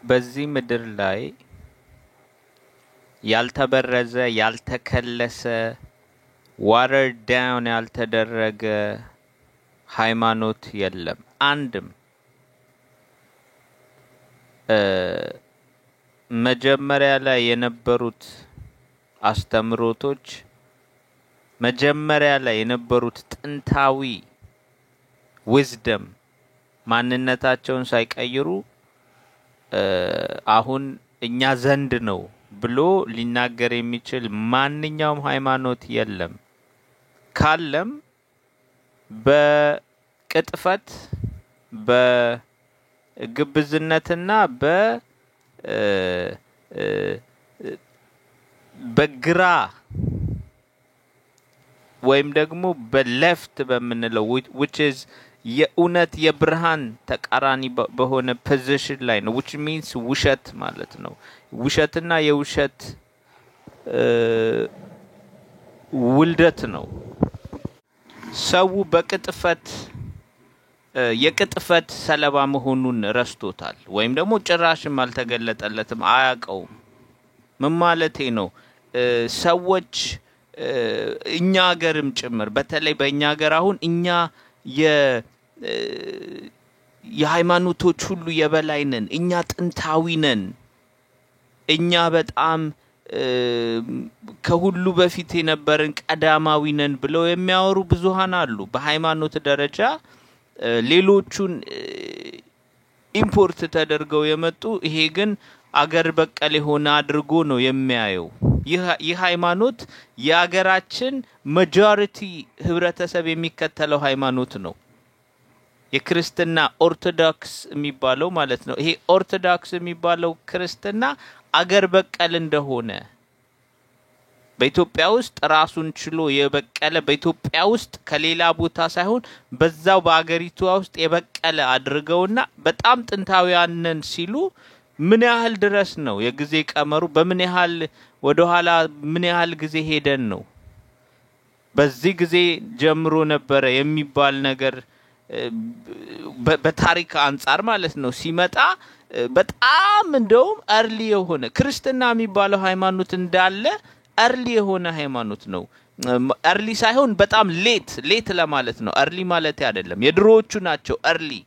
በዚህ ምድር ላይ ያልተበረዘ፣ ያልተከለሰ፣ water down ያልተደረገ ሃይማኖት የለም። አንድም። መጀመሪያ ላይ የነበሩት አስተምሮቶች፣ መጀመሪያ ላይ የነበሩት ጥንታዊ wisdom ማንነታቸውን ሳይቀይሩ አሁን እኛ ዘንድ ነው ብሎ ሊናገር የሚችል ማንኛውም ሃይማኖት የለም። ካለም በቅጥፈት፣ በግብዝነትና በግራ ወይም ደግሞ በ left በምንለው፣ which is የእውነት የብርሃን ተቃራኒ በሆነ position ላይ ነው፣ which means ውሸት ማለት ነው። ውሸትና የውሸት ውልደት ነው። ሰው በቅጥፈት የቅጥፈት ሰለባ መሆኑን ረስቶታል፣ ወይም ደግሞ ጭራሽም አልተገለጠለትም፣ አያውቀውም። ምን ማለቴ ነው? ሰዎች እኛ ሀገርም ጭምር፣ በተለይ በእኛ ሀገር አሁን እኛ የሃይማኖቶች ሁሉ የበላይ ነን፣ እኛ ጥንታዊ ነን፣ እኛ በጣም ከሁሉ በፊት የነበርን ቀዳማዊ ነን ብለው የሚያወሩ ብዙሃን አሉ። በሃይማኖት ደረጃ ሌሎቹን import ተደርገው የመጡ፣ ይሄ ግን አገር በቀል የሆነ አድርጎ ነው የሚያየው። ይህ ሃይማኖት የሀገራችን majority ህብረተሰብ የሚከተለው ሃይማኖት ነው። የክርስትና ኦርቶዶክስ የሚባለው ማለት ነው። ይሄ ኦርቶዶክስ የሚባለው ክርስትና አገር በቀል እንደሆነ፣ በኢትዮጵያ ውስጥ ራሱን ችሎ የበቀለ፣ በኢትዮጵያ ውስጥ ከሌላ ቦታ ሳይሆን በዛው በአገሪቷ ውስጥ የበቀለ አድርገውና በጣም ጥንታውያን ነን ሲሉ ምን ያህል ድረስ ነው የጊዜ ቀመሩ? በምን ያህል ወደኋላ፣ ምን ያህል ጊዜ ሄደን ነው በዚህ ጊዜ ጀምሮ ነበረ የሚባል ነገር በታሪክ አንጻር ማለት ነው ሲመጣ በጣም እንደውም early የሆነ ክርስትና የሚባለው ሃይማኖት እንዳለ early የሆነ ሃይማኖት ነው። Early ሳይሆን በጣም late፣ late ለማለት ነው። Early ማለት አይደለም። የድሮዎቹ ናቸው early፣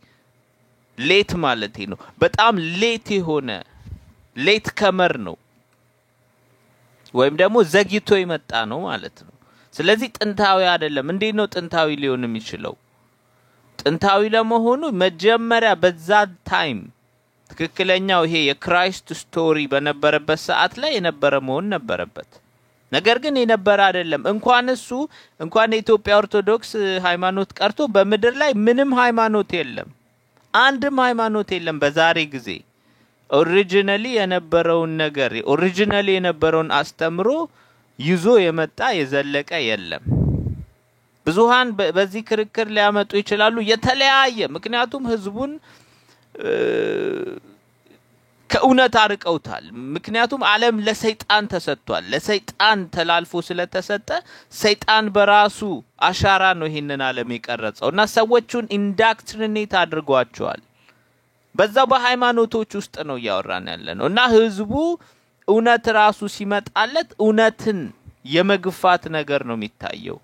late ማለት ነው። በጣም late የሆነ late comer ነው ወይም ደግሞ ዘግይቶ የመጣ ነው ማለት ነው። ስለዚህ ጥንታዊ አይደለም። እንዴት ነው ጥንታዊ ሊሆን የሚችለው? ጥንታዊ ለመሆኑ መጀመሪያ በዛ time ትክክለኛው ይሄ የ Christ story በነበረበት ሰዓት ላይ የነበረ መሆን ነበረበት። ነገር ግን የነበረ አይደለም። እንኳን እሱ፣ እንኳን የኢትዮጵያ ኦርቶዶክስ ሃይማኖት ቀርቶ በምድር ላይ ምንም ሃይማኖት የለም። አንድም ሃይማኖት የለም። በዛሬ ጊዜ originally የነበረውን ነገር፣ originally የነበረውን አስተምሮ ይዞ የመጣ የዘለቀ የለም። ብዙሃን በዚህ ክርክር ሊያመጡ ይችላሉ የተለያየ፣ ምክንያቱም ህዝቡን ከእውነት አርቀውታል። ምክንያቱም ዓለም ለሰይጣን ተሰጥቷል። ለሰይጣን ተላልፎ ስለተሰጠ ሰይጣን በራሱ አሻራ ነው ይህንን ዓለም የቀረጸው እና ሰዎቹን indoctrinate አድርጓቸዋል። በዛው በሃይማኖቶች ውስጥ ነው እያወራን ያለ ነው እና ህዝቡ እውነት ራሱ ሲመጣለት እውነትን የመግፋት ነገር ነው የሚታየው።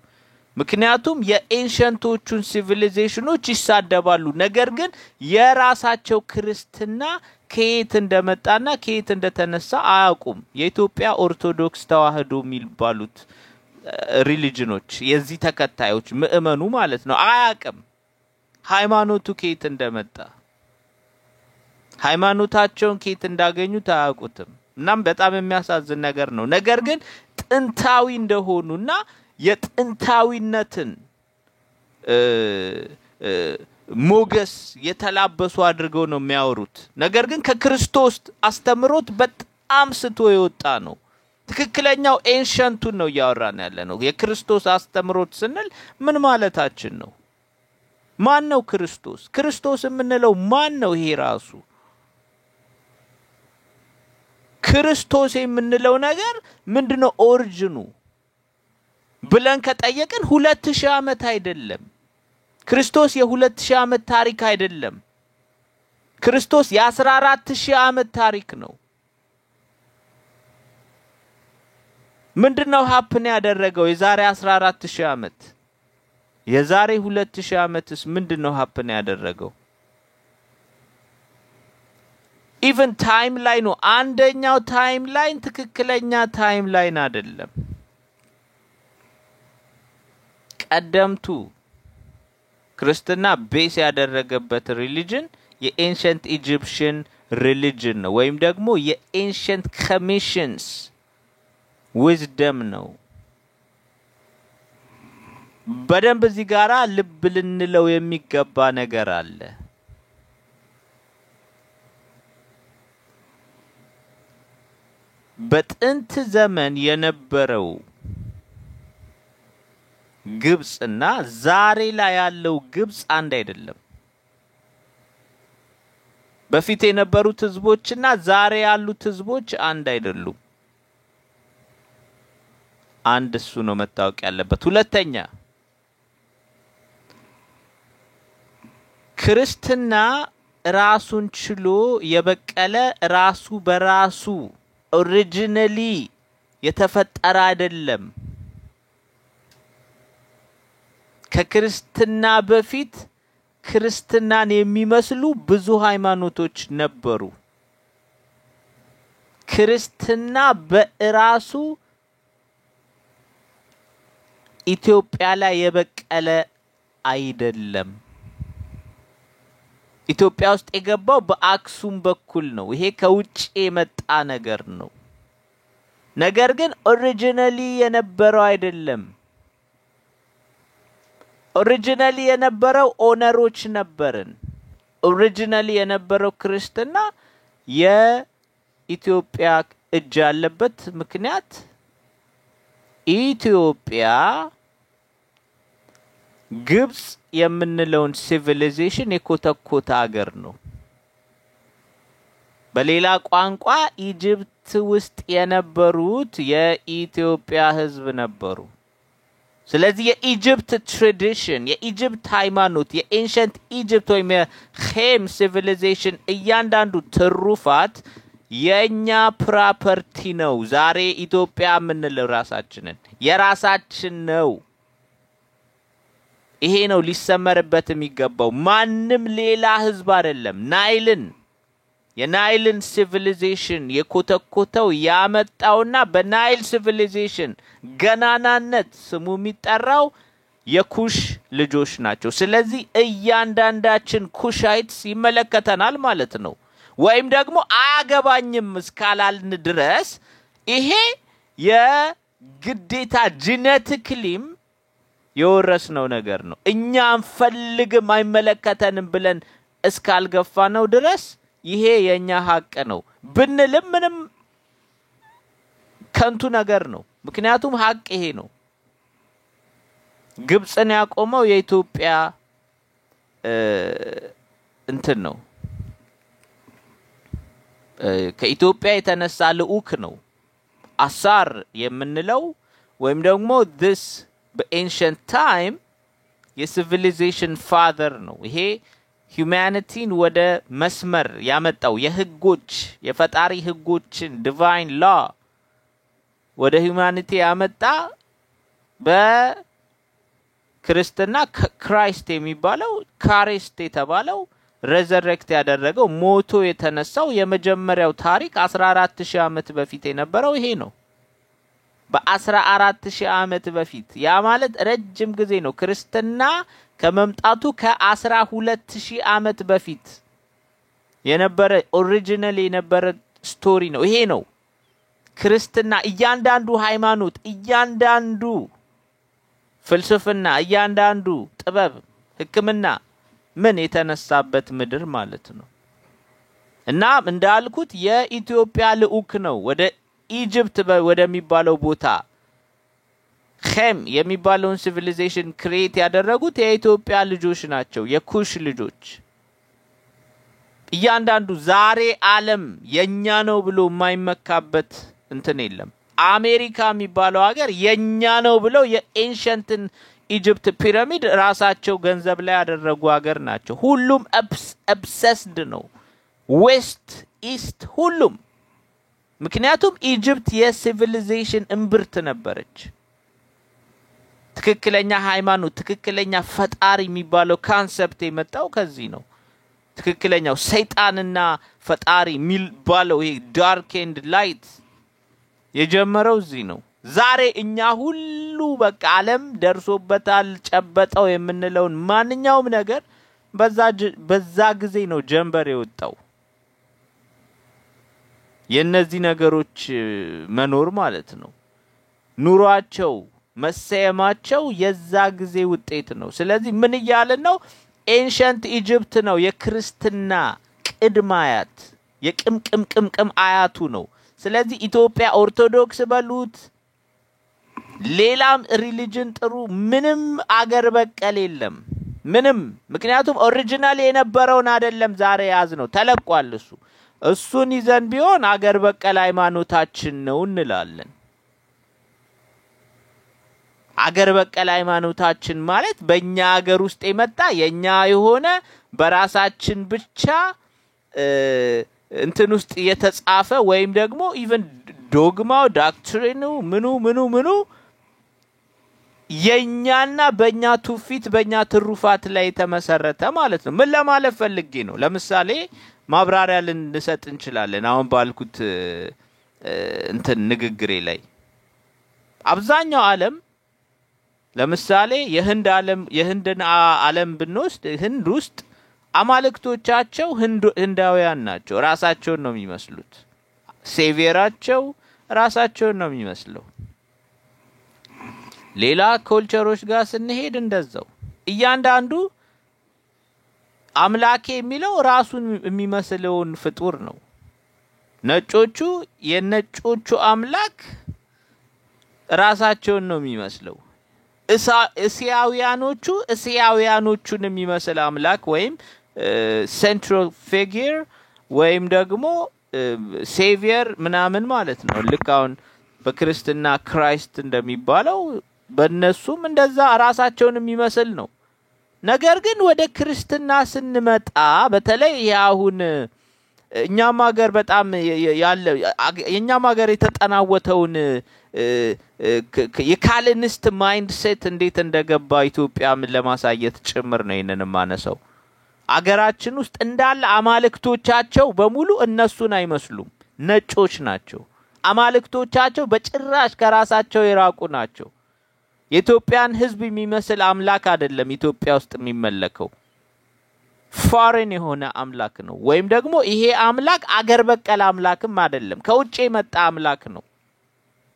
ምክንያቱም የ ancient ኦቹን civilization ኦች ይሳደባሉ። ነገር ግን የራሳቸው ክርስትና ከየት እንደመጣና ከየት እንደተነሳ አያውቁም። የኢትዮጵያ ኦርቶዶክስ ተዋህዶ የሚባሉት ሪሊጅኖች የዚህ ተከታዮች ምእመኑ ማለት ነው አያውቅም ሃይማኖቱ ከየት እንደመጣ፣ ሃይማኖታቸውን ከየት እንዳገኙት አያውቁትም። እናም በጣም የሚያሳዝን ነገር ነው። ነገር ግን ጥንታዊ እንደሆኑና የጥንታዊነትን ሞገስ የተላበሱ አድርገው ነው የሚያወሩት። ነገር ግን ከክርስቶስ አስተምሮት በጣም ስቶ የወጣ ነው። ትክክለኛው ancient ኡን ነው እያወራን ያለ ነው። የክርስቶስ አስተምሮት ስንል ምን ማለታችን ነው? ማን ነው ክርስቶስ? ክርስቶስ የምንለው ማን ነው? ይሄ ራሱ ክርስቶስ የምንለው ነገር ምንድነው? ኦሪጅኑ ብለን ከጠየቅን 2000 ዓመት አይደለም። ክርስቶስ የ2000 ዓመት ታሪክ አይደለም። ክርስቶስ የ14,000 ዓመት ታሪክ ነው። ምንድነው happen ያደረገው የዛሬ 14,000 ዓመት? የዛሬ 2,000 ዓመትስ ምንድነው happen ያደረገው? Even timeline ኑ አንደኛው timeline ትክክለኛ timeline አይደለም። ቀደምቱ ክርስትና base ያደረገበት religion የ ancient Egyptian religion ነው፣ ወይም ደግሞ የ ancient Kemetians wisdom ነው። በደንብ እዚህ ጋራ ልብ ልንለው የሚገባ ነገር አለ። በጥንት ዘመን የነበረው ግብጽና ዛሬ ላይ ያለው ግብጽ አንድ አይደለም። በፊት የነበሩት ህዝቦችና ዛሬ ያሉት ህዝቦች አንድ አይደሉም። አንድ እሱ ነው መታወቅ ያለበት። ሁለተኛ፣ ክርስትና ራሱን ችሎ የበቀለ፣ ራሱ በራሱ originally የተፈጠረ አይደለም። ከክርስትና በፊት ክርስትናን የሚመስሉ ብዙ ሃይማኖቶች ነበሩ። ክርስትና በራሱ ኢትዮጵያ ላይ የበቀለ አይደለም። ኢትዮጵያ ውስጥ የገባው በአክሱም በኩል ነው። ይሄ ከውጭ የመጣ ነገር ነው። ነገር ግን originally የነበረው አይደለም። Originally የነበረው owner ኦች ነበርን። Originally የነበረው ክርስትና የኢትዮጵያ እጅ ያለበት ምክንያት ኢትዮጵያ ግብጽ የምንለውን civilization የኮተኮተ ሀገር ነው። በሌላ ቋንቋ Egypt ውስጥ የነበሩት የኢትዮጵያ ሕዝብ ነበሩ። ስለዚህ የ Egypt tradition፣ የ Egypt ሃይማኖት፣ የ ancient Egypt ወይም የኼም civilization እያንዳንዱ ትሩፋት የእኛ property ነው። ዛሬ ኢትዮጵያ የምንለው ራሳችንን የራሳችን ነው። ይሄ ነው ሊሰመርበት የሚገባው። ማንም ሌላ ህዝብ አይደለም። የናይልን civilization የኮተኮተው፣ ያመጣውና በናይል civilization ገናናነት ስሙ የሚጠራው የኩሽ ልጆች ናቸው። ስለዚህ እያንዳንዳችን Kushites ይመለከተናል ማለት ነው። ወይም ደግሞ አያገባኝም እስካላልን ድረስ ይሄ የግዴታ genetically ም የወረስነው ነገር ነው። እኛ አንፈልግም፣ አይመለከተንም ብለን እስካልገፋነው ድረስ ይሄ የእኛ ሀቅ ነው ብንልም ምንም ከንቱ ነገር ነው። ምክንያቱም ሀቅ ይሄ ነው። ግብፅን ያቆመው የኢትዮጵያ እንትን ነው። ከኢትዮጵያ የተነሳ ልዑክ ነው። አሳር የምንለው ወይም ደግሞ this በ ancient time የ civilization father ነው። ይሄ humanity ን ወደ መስመር ያመጣው፣ የህጎች፣ የፈጣሪ ህጎችን divine law ወደ humanity ያመጣ፣ በክርስትና Christ የሚባለው፣ Christ የተባለው፣ resurrect ያደረገው፣ ሞቶ የተነሳው የመጀመሪያው ታሪክ 14 ሺህ ዓመት በፊት የነበረው ይሄ ነው። በ14 ሺህ ዓመት በፊት፣ ያ ማለት ረጅም ጊዜ ነው። ክርስትና ከመምጣቱ ከ12 ሺህ ዓመት በፊት የነበረ original የነበረ story ነው። ይሄ ነው ክርስትና። እያንዳንዱ ሃይማኖት፣ እያንዳንዱ ፍልስፍና፣ እያንዳንዱ ጥበብ፣ ሕክምና ምን የተነሳበት ምድር ማለት ነው። እና እንዳልኩት የኢትዮጵያ ልዑክ ነው ወደ Egypt ወደሚባለው ቦታ ኼም የሚባለውን civilization create ያደረጉት የኢትዮጵያ ልጆች ናቸው፣ የኩሽ ልጆች። እያንዳንዱ ዛሬ ዓለም የኛ ነው ብሎ የማይመካበት እንትን የለም። አሜሪካ የሚባለው ሀገር የኛ ነው ብለው የ ancient ን Egypt pyramid ራሳቸው ገንዘብ ላይ ያደረጉ ሀገር ናቸው። ሁሉም obsessed ነው። West፣ East፣ ሁሉም። ምክንያቱም Egypt የ civilization እምብርት ነበረች። ትክክለኛ ሃይማኖት፣ ትክክለኛ ፈጣሪ የሚባለው concept የመጣው ከዚህ ነው። ትክክለኛው ሰይጣንና ፈጣሪ የሚባለው ይሄ dark and light የጀመረው እዚህ ነው። ዛሬ እኛ ሁሉ በቃ ዓለም ደርሶበታል፣ ጨበጠው የምንለውን ማንኛውም ነገር በዛ ጊዜ ነው ጀንበር የወጣው። የእነዚህ ነገሮች መኖር ማለት ነው። ኑሯቸው፣ መሰየማቸው የዛ ጊዜ ውጤት ነው። ስለዚህ ምን እያልን ነው? Ancient Egypt ነው የክርስትና ቅድመ አያት፣ የቅምቅምቅምቅም አያቱ ነው። ስለዚህ ኢትዮጵያ ኦርቶዶክስ በሉት፣ ሌላም religion ጥሩ፣ ምንም አገር በቀል የለም ምንም። ምክንያቱም original የነበረውን አይደለም ዛሬ የያዝነው፣ ተለቋል። እሱን ይዘን ቢሆን አገር በቀል ሃይማኖታችን ነው እንላለን። አገር በቀል ሃይማኖታችን ማለት በእኛ አገር ውስጥ የመጣ፣ የኛ የሆነ፣ በራሳችን ብቻ እንትን ውስጥ የተጻፈ ወይም ደግሞ even ዶግማው፣ doctrine ኑ፣ ምኑ ምኑ ምኑ የኛና በእኛ ትውፊት፣ በእኛ ትሩፋት ላይ የተመሰረተ ማለት ነው። ምን ለማለት ፈልጌ ነው? ለምሳሌ ማብራሪያ ልንሰጥ እንችላለን። አሁን ባልኩት እንትን ንግግሬ ላይ አብዛኛው ዓለም፣ ለምሳሌ የህንድ ዓለም፣ የህንድን ዓለም ብንወስድ ህንድ ውስጥ አማልክቶቻቸው ህንዳውያን ናቸው። ራሳቸውን ነው የሚመስሉት። Savior ኣቸው ራሳቸውን ነው የሚመስለው። ሌላ culture ኦች ጋር ስንሄድ እንደዛው እያንዳንዱ አምላኬ የሚለው ራሱን የሚመስለውን ፍጡር ነው። ነጮቹ፣ የነጮቹ አምላክ ራሳቸውን ነው የሚመስለው። እስያውያኖቹ እስያውያኖቹን የሚመስል አምላክ ወይም central figure ወይም ደግሞ savior ምናምን ማለት ነው። ልክ አሁን በክርስትና Christ እንደሚባለው በእነሱም እንደዛ ራሳቸውን የሚመስል ነው። ነገር ግን ወደ ክርስትና ስንመጣ፣ በተለይ ይሄ አሁን እኛም ሀገር በጣም ያለ፣ የእኛም ሀገር የተጠናወተውን የ Calvinist mindset እንዴት እንደገባ ኢትዮጵያም ለማሳየት ጭምር ነው ይህንን የማነሳው። አገራችን ውስጥ እንዳለ አማልክቶቻቸው በሙሉ እነሱን አይመስሉም፣ ነጮች ናቸው። አማልክቶቻቸው በጭራሽ ከራሳቸው የራቁ ናቸው። የኢትዮጵያን ሕዝብ የሚመስል አምላክ አይደለም ኢትዮጵያ ውስጥ የሚመለከው። Foreign የሆነ አምላክ ነው። ወይም ደግሞ ይሄ አምላክ አገር በቀል አምላክም አይደለም፣ ከውጭ የመጣ አምላክ ነው።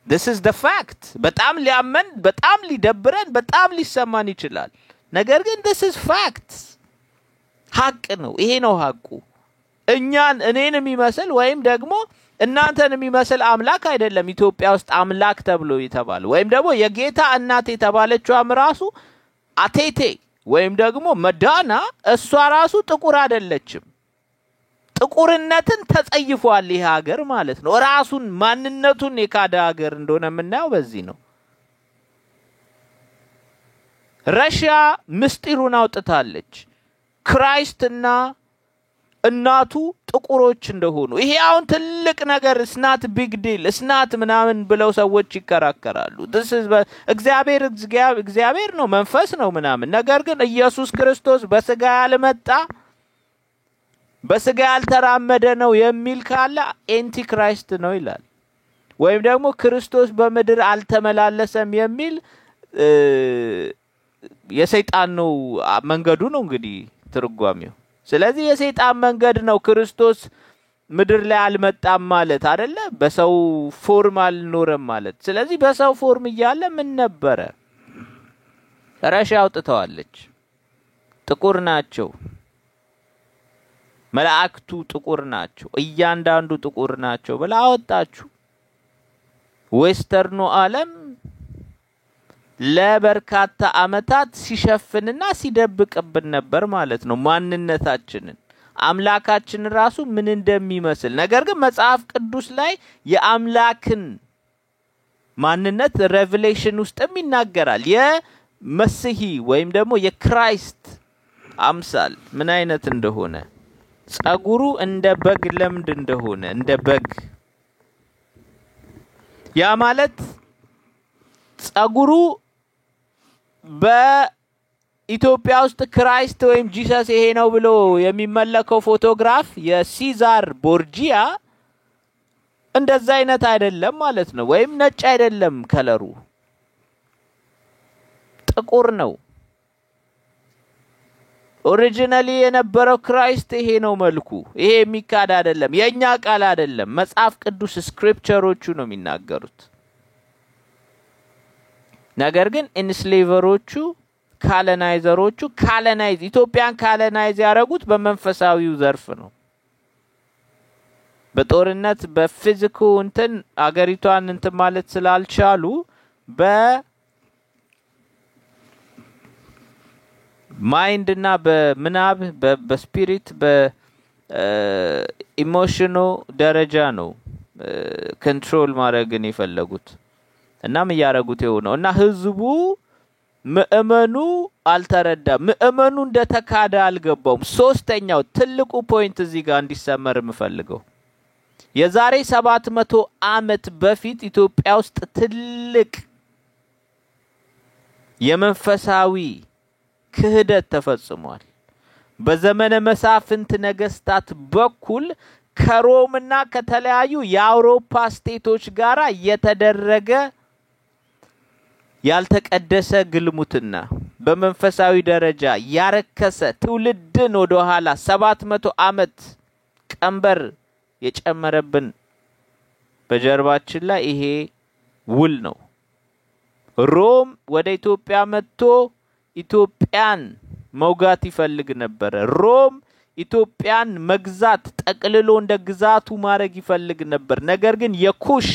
This is the fact። በጣም ሊያመን፣ በጣም ሊደብረን፣ በጣም ሊሰማን ይችላል። ነገር ግን this is fact፣ ሀቅ ነው። ይሄ ነው ሀቁ። እኛን፣ እኔን የሚመስል ወይም ደግሞ እናንተን የሚመስል አምላክ አይደለም ኢትዮጵያ ውስጥ አምላክ ተብሎ የተባለ። ወይም ደግሞ የጌታ እናት የተባለችዋም ራሱ አቴቴ ወይም ደግሞ መዳና እሷ ራሱ ጥቁር አይደለችም። ጥቁርነትን ተጸይፏል ይህ ሀገር ማለት ነው። ራሱን ማንነቱን የካደ ሀገር እንደሆነ የምናየው በዚህ ነው። ረሽያ ምስጢሩን አውጥታለች። Christ ና እናቱ ጥቁሮች እንደሆኑ። ይሄ አሁን ትልቅ ነገር it's not big deal፣ it's not ምናምን ብለው ሰዎች ይከራከራሉ። እግዚአብሔር እግዚአብሔር ነው፣ መንፈስ ነው ምናምን። ነገር ግን ኢየሱስ ክርስቶስ በስጋ ያልመጣ፣ በስጋ ያልተራመደ ነው የሚል ካለ antichrist ነው ይላል። ወይም ደግሞ ክርስቶስ በምድር አልተመላለሰም የሚል የሰይጣን ነው መንገዱ ነው እንግዲህ ትርጓሜው። ስለዚህ የሰይጣን መንገድ ነው ክርስቶስ ምድር ላይ አልመጣም ማለት አደለ? በሰው form አልኖረም ማለት። ስለዚህ በሰው form እያለ ምን ነበረ? ረሻ አውጥተዋለች። ጥቁር ናቸው። መላእክቱ ጥቁር ናቸው፣ እያንዳንዱ ጥቁር ናቸው ብላ አወጣችሁ። Western ኑ ዓለም ለበርካታ አመታት ሲሸፍንና ሲደብቅብን ነበር ማለት ነው ማንነታችንን፣ አምላካችን ራሱ ምን እንደሚመስል። ነገር ግን መጽሐፍ ቅዱስ ላይ የአምላክን ማንነት Revelation ውስጥም ይናገራል። የመሲሂ ወይም ደግሞ የ Christ አምሳል ምን አይነት እንደሆነ። ጸጉሩ እንደ በግ ለምድ እንደሆነ እንደ በግ፣ ያ ማለት ጸጉሩ በኢትዮጵያ ውስጥ Christ ወይም Jesus ይሄ ነው ብሎ የሚመለከው ፎቶግራፍ የሲዛር ቦርጂያ እንደዛ አይነት አይደለም ማለት ነው። ወይም ነጭ አይደለም፣ ከለሩ ጥቁር ነው። Originally የነበረው Christ ይሄ ነው መልኩ። ይሄ የሚካድ አይደለም፣ የእኛ ቃል አይደለም። መጽሐፍ ቅዱስ scripture ኦቹ ነው የሚናገሩት። ነገር ግን enslaver ኦቹ፣ colonizer ኦቹ colonize ኢትዮጵያን colonize ያደረጉት በመንፈሳዊው ዘርፍ ነው። በጦርነት በ physical እንትን አገሪቷን እንትን ማለት ስላልቻሉ በ mind እና በምናብ፣ በ spirit፣ በ emotion ኡ ደረጃ ነው control ማድረግን የፈለጉት። እናም እያደረጉት የሆነው እና ህዝቡ ምእመኑ አልተረዳም። ምእመኑ እንደተካደ አልገባውም። ሶስተኛው ትልቁ point እዚህ ጋር እንዲሰመር የምፈልገው የዛሬ 700 ዓመት በፊት ኢትዮጵያ ውስጥ ትልቅ የመንፈሳዊ ክህደት ተፈጽሟል። በዘመነ መሳፍንት ነገስታት በኩል ከሮምና ከተለያዩ የአውሮፓ state ኦች ጋር የተደረገ ያልተቀደሰ ግልሙትና በመንፈሳዊ ደረጃ ያረከሰ፣ ትውልድን ወደ ኋላ 700 ዓመት ቀንበር የጨመረብን በጀርባችን ላይ ይሄ ውል ነው። ሮም ወደ ኢትዮጵያ መጥቶ ኢትዮጵያን መውጋት ይፈልግ ነበረ። ሮም ኢትዮጵያን መግዛት፣ ጠቅልሎ እንደ ግዛቱ ማድረግ ይፈልግ ነበር። ነገር ግን የኩሽ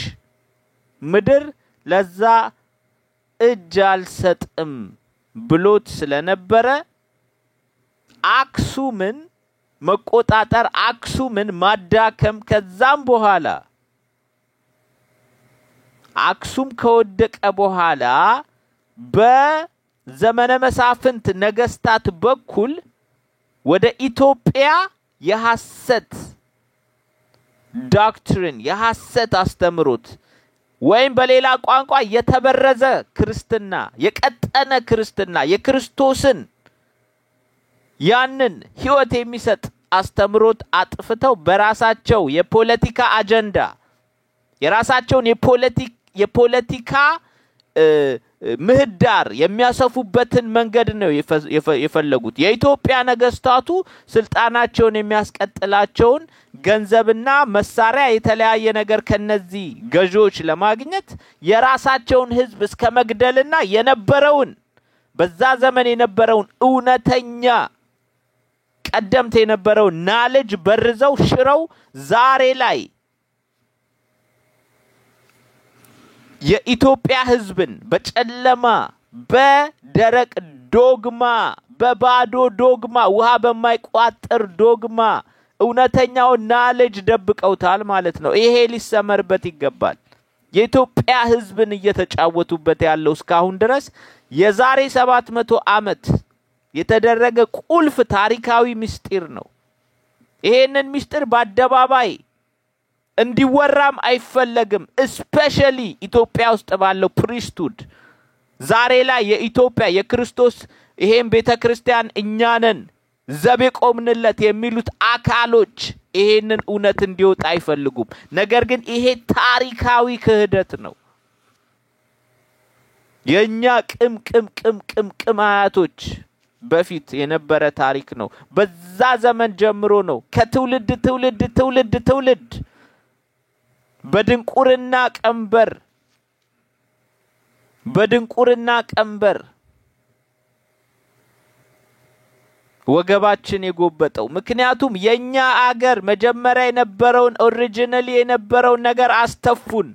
ምድር ለዛ እጅ አልሰጥም ብሎት ስለነበረ አክሱምን መቆጣጠር፣ አክሱምን ማዳከም፣ ከዛም በኋላ አክሱም ከወደቀ በኋላ በዘመነ መሳፍንት ነገስታት በኩል ወደ ኢትዮጵያ የሐሰት doctrine፣ የሐሰት አስተምሮት ወይም በሌላ ቋንቋ የተበረዘ ክርስትና፣ የቀጠነ ክርስትና፣ የክርስቶስን ያንን ህይወት የሚሰጥ አስተምሮት አጥፍተው በራሳቸው የፖለቲካ አጀንዳ የራሳቸውን የፖለቲካ ምህዳር የሚያሰፉበትን መንገድ ነው የፈለጉት። የኢትዮጵያ ነገስታቱ ስልጣናቸውን የሚያስቀጥላቸውን ገንዘብና መሳሪያ የተለያየ ነገር ከነዚህ ገዢዎች ለማግኘት የራሳቸውን ህዝብ እስከ መግደልና የነበረውን በዛ ዘመን የነበረውን እውነተኛ ቀደምት የነበረውን knowledge በርዘው ሽረው ዛሬ ላይ የኢትዮጵያ ህዝብን በጨለማ፣ በደረቅ ዶግማ፣ በባዶ ዶግማ፣ ውሃ በማይቋጥር ዶግማ እውነተኛውን knowledge ደብቀውታል ማለት ነው። ይሄ ሊሰመርበት ይገባል። የኢትዮጵያ ህዝብን እየተጫወቱበት ያለው እስካሁን ድረስ የዛሬ 700 ዓመት የተደረገ ቁልፍ ታሪካዊ ምስጢር ነው። ይሄንን ምስጢር በአደባባይ እንዲወራም አይፈለግም። Especially ኢትዮጵያ ውስጥ ባለው priesthood። ዛሬ ላይ የኢትዮጵያ የክርስቶስ ይሄን ቤተ ክርስቲያን እኛ ነን ዘብ የቆምንለት የሚሉት አካሎች ይሄንን እውነት እንዲወጣ አይፈልጉም። ነገር ግን ይሄ ታሪካዊ ክህደት ነው። የኛ ቅም ቅም ቅም ቅም ቅም አያቶች በፊት የነበረ ታሪክ ነው። በዛ ዘመን ጀምሮ ነው ከትውልድ ትውልድ ትውልድ ትውልድ በድንቁርና ቀንበር ወገባችን የጎበጠው። ምክንያቱም የኛ አገር መጀመሪያ የነበረውን originally የነበረውን ነገር አስተፉን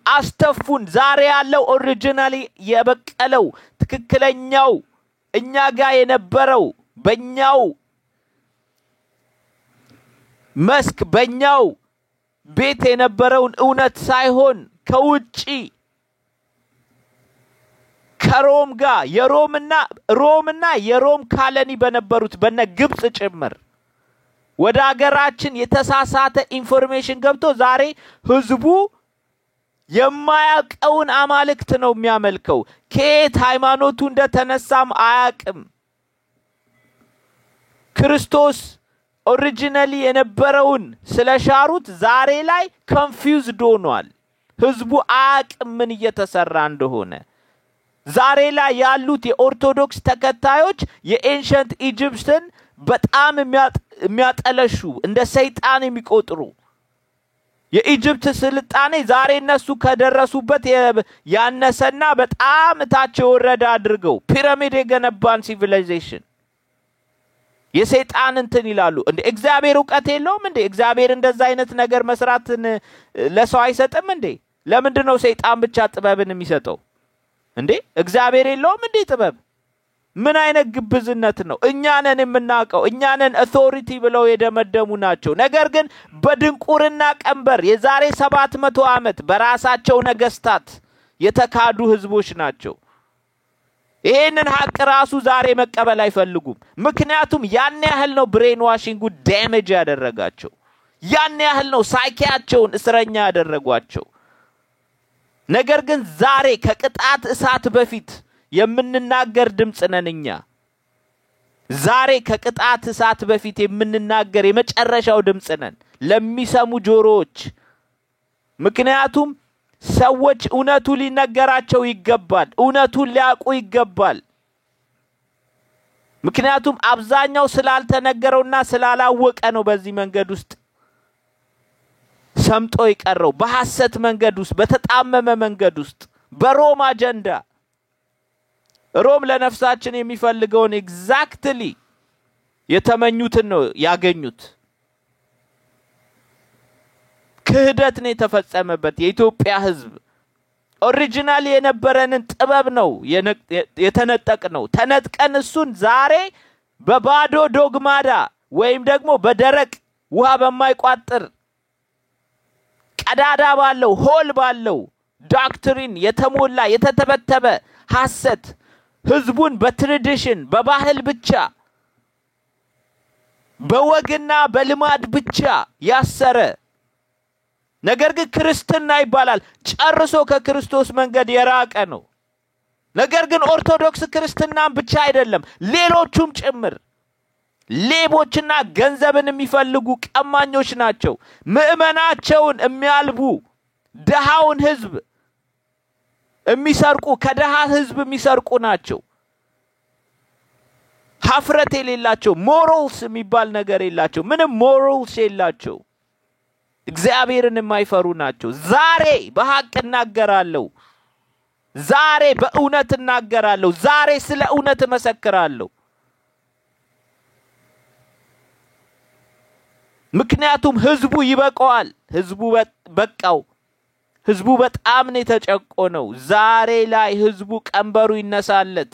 አስተፉን። ዛሬ ያለው originally የበቀለው ትክክለኛው እኛ ጋር የነበረው በኛው መስክ በኛው ቤት የነበረውን እውነት ሳይሆን ከውጪ ከሮም ጋር የሮምና ሮምና የሮም colony በነበሩት በነ ግብጽ ጭምር ወደ አገራችን የተሳሳተ information ገብቶ ዛሬ ህዝቡ የማያውቀውን አማልክት ነው የሚያመልከው። ከየት ሃይማኖቱ እንደተነሳም አያውቅም። ክርስቶስ originally የነበረውን ስለሻሩት ዛሬ ላይ confused ሆኗል። ህዝቡ አያውቅም ምን እየተሰራ እንደሆነ። ዛሬ ላይ ያሉት የኦርቶዶክስ ተከታዮች የ ancient Egypt ን በጣም የሚያጠለሹ፣ እንደ ሰይጣን የሚቆጥሩ፣ የ Egypt ስልጣኔ ዛሬ እነሱ ከደረሱበት ያነሰና በጣም እታች የወረደ አድርገው ፒራሚድ የገነባን civilization የሰይጣን እንትን ይላሉ። እንዴ፣ እግዚአብሔር እውቀት የለውም እንዴ? እግዚአብሔር እንደዛ አይነት ነገር መስራትን ለሰው አይሰጥም እንዴ? ለምንድን ነው ሰይጣን ብቻ ጥበብን የሚሰጠው? እንዴ፣ እግዚአብሔር የለውም እንዴ ጥበብ? ምን አይነት ግብዝነት ነው? እኛ ነን የምናውቀው፣ እኛ ነን authority ብለው የደመደሙ ናቸው። ነገር ግን በድንቁርና ቀንበር የዛሬ 700 ዓመት በራሳቸው ነገስታት የተካዱ ህዝቦች ናቸው። ይሄንን ሀቅ ራሱ ዛሬ መቀበል አይፈልጉም። ምክንያቱም ያን ያህል ነው brainwashing ኡ damage ያደረጋቸው። ያን ያህል ነው psyche ያቸውን እስረኛ ያደረጓቸው። ነገር ግን ዛሬ ከቅጣት እሳት በፊት የምንናገር ድምፅ ነን እኛ። ዛሬ ከቅጣት እሳት በፊት የምንናገር የመጨረሻው ድምፅ ነን ለሚሰሙ ጆሮዎች። ምክንያቱም ሰዎች እውነቱ ሊነገራቸው ይገባል። እውነቱን ሊያውቁ ይገባል። ምክንያቱም አብዛኛው ስላልተነገረውና ስላላወቀ ነው በዚህ መንገድ ውስጥ ሰምጦ የቀረው፣ በሐሰት መንገድ ውስጥ፣ በተጣመመ መንገድ ውስጥ፣ በሮም አጀንዳ። ሮም ለነፍሳችን የሚፈልገውን exactly የተመኙትን ነው ያገኙት። ክህደት ነው የተፈጸመበት። የኢትዮጵያ ሕዝብ original የነበረንን ጥበብ ነው የተነጠቅነው። ተነጥቀን እሱን ዛሬ በባዶ ዶግማዳ ወይም ደግሞ በደረቅ ውሃ በማይቋጥር ቀዳዳ ባለው፣ hole ባለው doctrine የተሞላ የተተበተበ ሐሰት፣ ህዝቡን በ tradition፣ በባህል ብቻ፣ በወግና በልማድ ብቻ ያሰረ፣ ነገር ግን ክርስትና ይባላል። ጨርሶ ከክርስቶስ መንገድ የራቀ ነው። ነገር ግን ኦርቶዶክስ ክርስትናን ብቻ አይደለም፣ ሌሎቹም ጭምር ሌቦችና ገንዘብን የሚፈልጉ ቀማኞች ናቸው። ምዕመናቸውን የሚያልቡ፣ ድሃውን ህዝብ የሚሰርቁ፣ ከድሃ ህዝብ የሚሰርቁ ናቸው። ሀፍረት የሌላቸው፣ morals የሚባል ነገር የላቸው። ምንም morals የላቸው። እግዚአብሔርን የማይፈሩ ናቸው። ዛሬ በሀቅ እናገራለሁ። ዛሬ በእውነት እናገራለሁ። ዛሬ ስለ እውነት እመሰክራለሁ። ምክንያቱም ህዝቡ ይበቃዋል። ህዝቡ በቃው። ህዝቡ በጣም ነው የተጨቆነው። ዛሬ ላይ ህዝቡ ቀንበሩ ይነሳለት።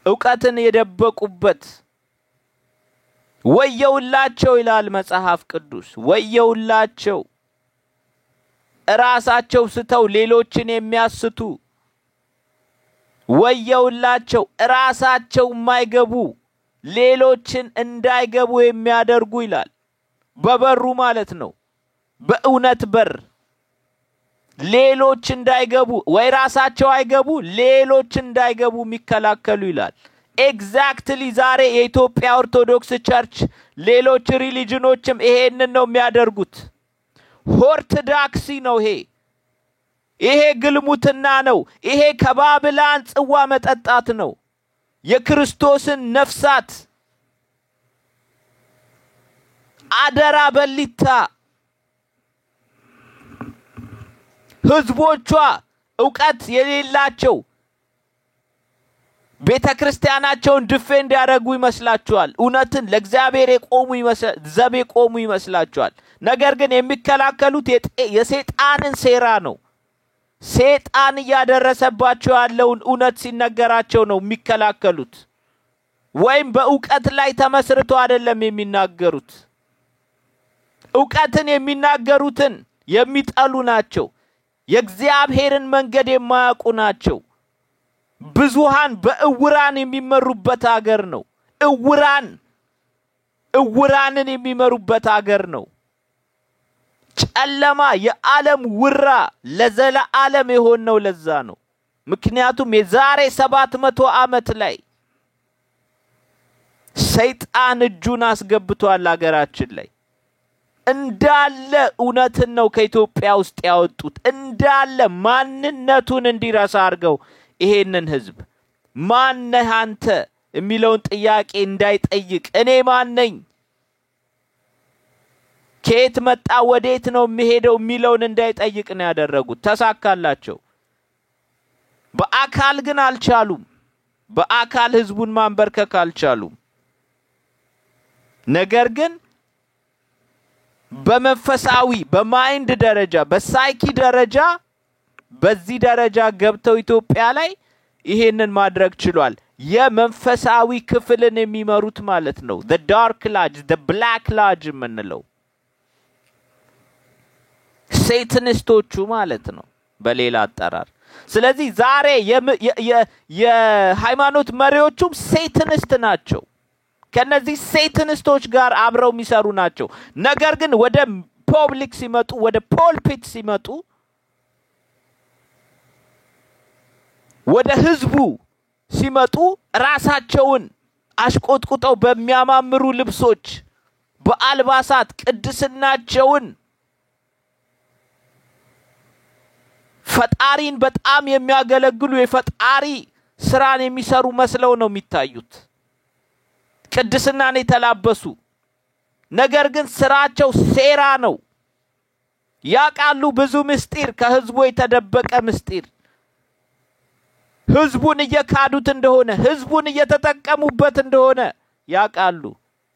እውቀትን የደበቁበት ወየውላቸው ይላል መጽሐፍ ቅዱስ። ወየውላቸው፣ እራሳቸው ስተው ሌሎችን የሚያስቱ፣ ወየውላቸው፣ እራሳቸው የማይገቡ ሌሎችን እንዳይገቡ የሚያደርጉ ይላል። በበሩ ማለት ነው። በእውነት በር ሌሎች እንዳይገቡ፣ ወይ ራሳቸው አይገቡ ሌሎች እንዳይገቡ የሚከላከሉ ይላል። Exactly ዛሬ የኢትዮጵያ ኦርቶዶክስ church፣ ሌሎች religion ኦችም ይሄንን ነው የሚያደርጉት። Whoredoxy ነው ይሄ። ይሄ ግልሙትና ነው። ይሄ ከባብላን ጽዋ መጠጣት ነው። የክርስቶስን ነፍሳት አደራ በሊታ ህዝቦቿ እውቀት የሌላቸው ቤተ ክርስቲያናቸውን defend ያደረጉ ይመስላችኋል። እውነትን ለእግዚአብሔር የቆሙ ዘብ የቆሙ ይመስላችኋል። ነገር ግን የሚከላከሉት የሴጣንን ሴራ ነው። ሴጣን እያደረሰባቸው ያለውን እውነት ሲነገራቸው ነው የሚከላከሉት። ወይም በእውቀት ላይ ተመስርቶ አይደለም የሚናገሩት። እውቀትን የሚናገሩትን የሚጠሉ ናቸው። የእግዚአብሔርን መንገድ የማያውቁ ናቸው። ብዙሃን በእውራን የሚመሩበት አገር ነው። እውራን እውራንን የሚመሩበት አገር ነው። ጨለማ የዓለም ውራ ለዘለዓለም የሆነው ለዛ ነው። ምክንያቱም የዛሬ 700 ዓመት ላይ ሰይጣን እጁን አስገብቷል አገራችን ላይ። እንዳለ እውነትን ነው ከኢትዮጵያ ውስጥ ያወጡት። እንዳለ ማንነቱን እንዲረሳ አድርገው ይሄንን ህዝብ ማነህ አንተ የሚለውን ጥያቄ እንዳይጠይቅ፣ እኔ ማን ነኝ፣ ከየት መጣ፣ ወዴት ነው የሚሄደው የሚለውን እንዳይጠይቅ ነው ያደረጉት። ተሳካላቸው። በአካል ግን አልቻሉም። በአካል ህዝቡን ማንበርከክ አልቻሉም። ነገር ግን በመንፈሳዊ በ mind ደረጃ፣ በ psyche ደረጃ፣ በዚህ ደረጃ ገብተው ኢትዮጵያ ላይ ይሄንን ማድረግ ችሏል። የመንፈሳዊ ክፍልን የሚመሩት ማለት ነው። The dark lodge፣ the black lodge የምንለው Satanist ኦቹ ማለት ነው በሌላ አጠራር። ስለዚህ ዛሬ የሃይማኖት መሪዎቹም Satanist ናቸው። ከነዚህ Satanist ኦች ጋር አብረው የሚሰሩ ናቸው። ነገር ግን ወደ public ሲመጡ፣ ወደ pulpit ሲመጡ፣ ወደ ህዝቡ ሲመጡ ራሳቸውን አሽቆጥቁጠው በሚያማምሩ ልብሶች፣ በአልባሳት ቅድስናቸውን፣ ፈጣሪን በጣም የሚያገለግሉ፣ የፈጣሪ ስራን የሚሰሩ መስለው ነው የሚታዩት። ቅድስናን የተላበሱ፣ ነገር ግን ስራቸው ሴራ ነው። ያውቃሉ ብዙ ምስጢር፣ ከህዝቡ የተደበቀ ምስጢር። ህዝቡን እየካዱት እንደሆነ፣ ህዝቡን እየተጠቀሙበት እንደሆነ ያውቃሉ።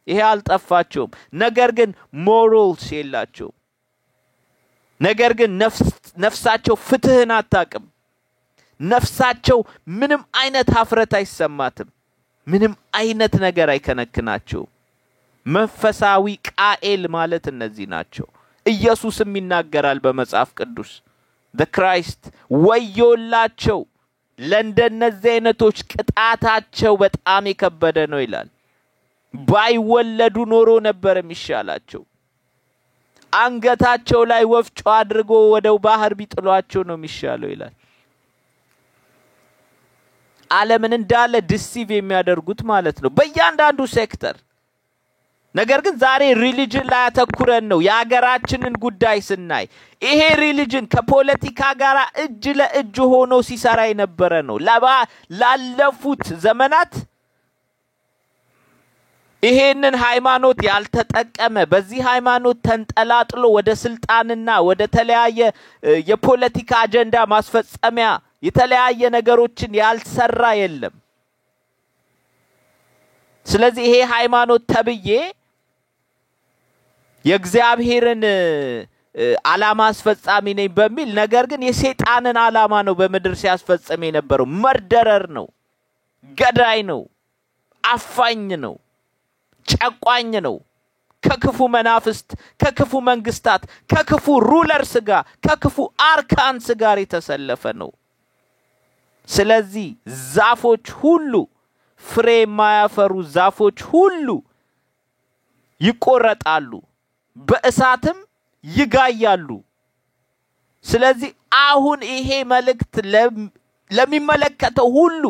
ይሄ አልጠፋቸውም። ነገር ግን morals የላቸውም። ነገር ግን ነፍሳቸው ፍትህን አታውቅም። ነፍሳቸው ምንም አይነት ሀፍረት አይሰማትም። ምንም አይነት ነገር አይከነክናቸውም። መንፈሳዊ ቃኤል ማለት እነዚህ ናቸው። ኢየሱስም ይናገራል በመጽሐፍ ቅዱስ፣ the Christ፣ ወዮላቸው ለእንደነዚህ አይነቶች፣ ቅጣታቸው በጣም የከበደ ነው ይላል። ባይወለዱ ኖሮ ነበር የሚሻላቸው። አንገታቸው ላይ ወፍጮ አድርጎ ወደ ባህር ቢጥሏቸው ነው የሚሻለው ይላል። ዓለምን እንዳለ deceive የሚያደርጉት ማለት ነው በእያንዳንዱ ሴክተር። ነገር ግን ዛሬ religion ላይ አተኩረን ነው የሀገራችንን ጉዳይ ስናይ፣ ይሄ religion ከፖለቲካ ጋር እጅ ለእጅ ሆኖ ሲሰራ የነበረ ነው። ላለፉት ዘመናት ይሄንን ሃይማኖት ያልተጠቀመ፣ በዚህ ሃይማኖት ተንጠላጥሎ ወደ ስልጣንና ወደ ተለያየ የፖለቲካ አጀንዳ ማስፈጸሚያ የተለያየ ነገሮችን ያልሰራ የለም። ስለዚህ ይሄ ሃይማኖት ተብዬ የእግዚአብሔርን ዓላማ አስፈጻሚ ነኝ በሚል፣ ነገር ግን የሰይጣንን ዓላማ ነው በምድር ሲያስፈጽም የነበረው። Murderer ነው፣ ገዳይ ነው፣ አፋኝ ነው፣ ጨቋኝ ነው። ከክፉ መናፍስት፣ ከክፉ መንግስታት፣ ከክፉ rulers ጋር፣ ከክፉ archons ጋር የተሰለፈ ነው። ስለዚህ ዛፎች ሁሉ፣ ፍሬ የማያፈሩ ዛፎች ሁሉ ይቆረጣሉ፣ በእሳትም ይጋያሉ። ስለዚህ አሁን ይሄ መልእክት ለሚመለከተው ሁሉ፣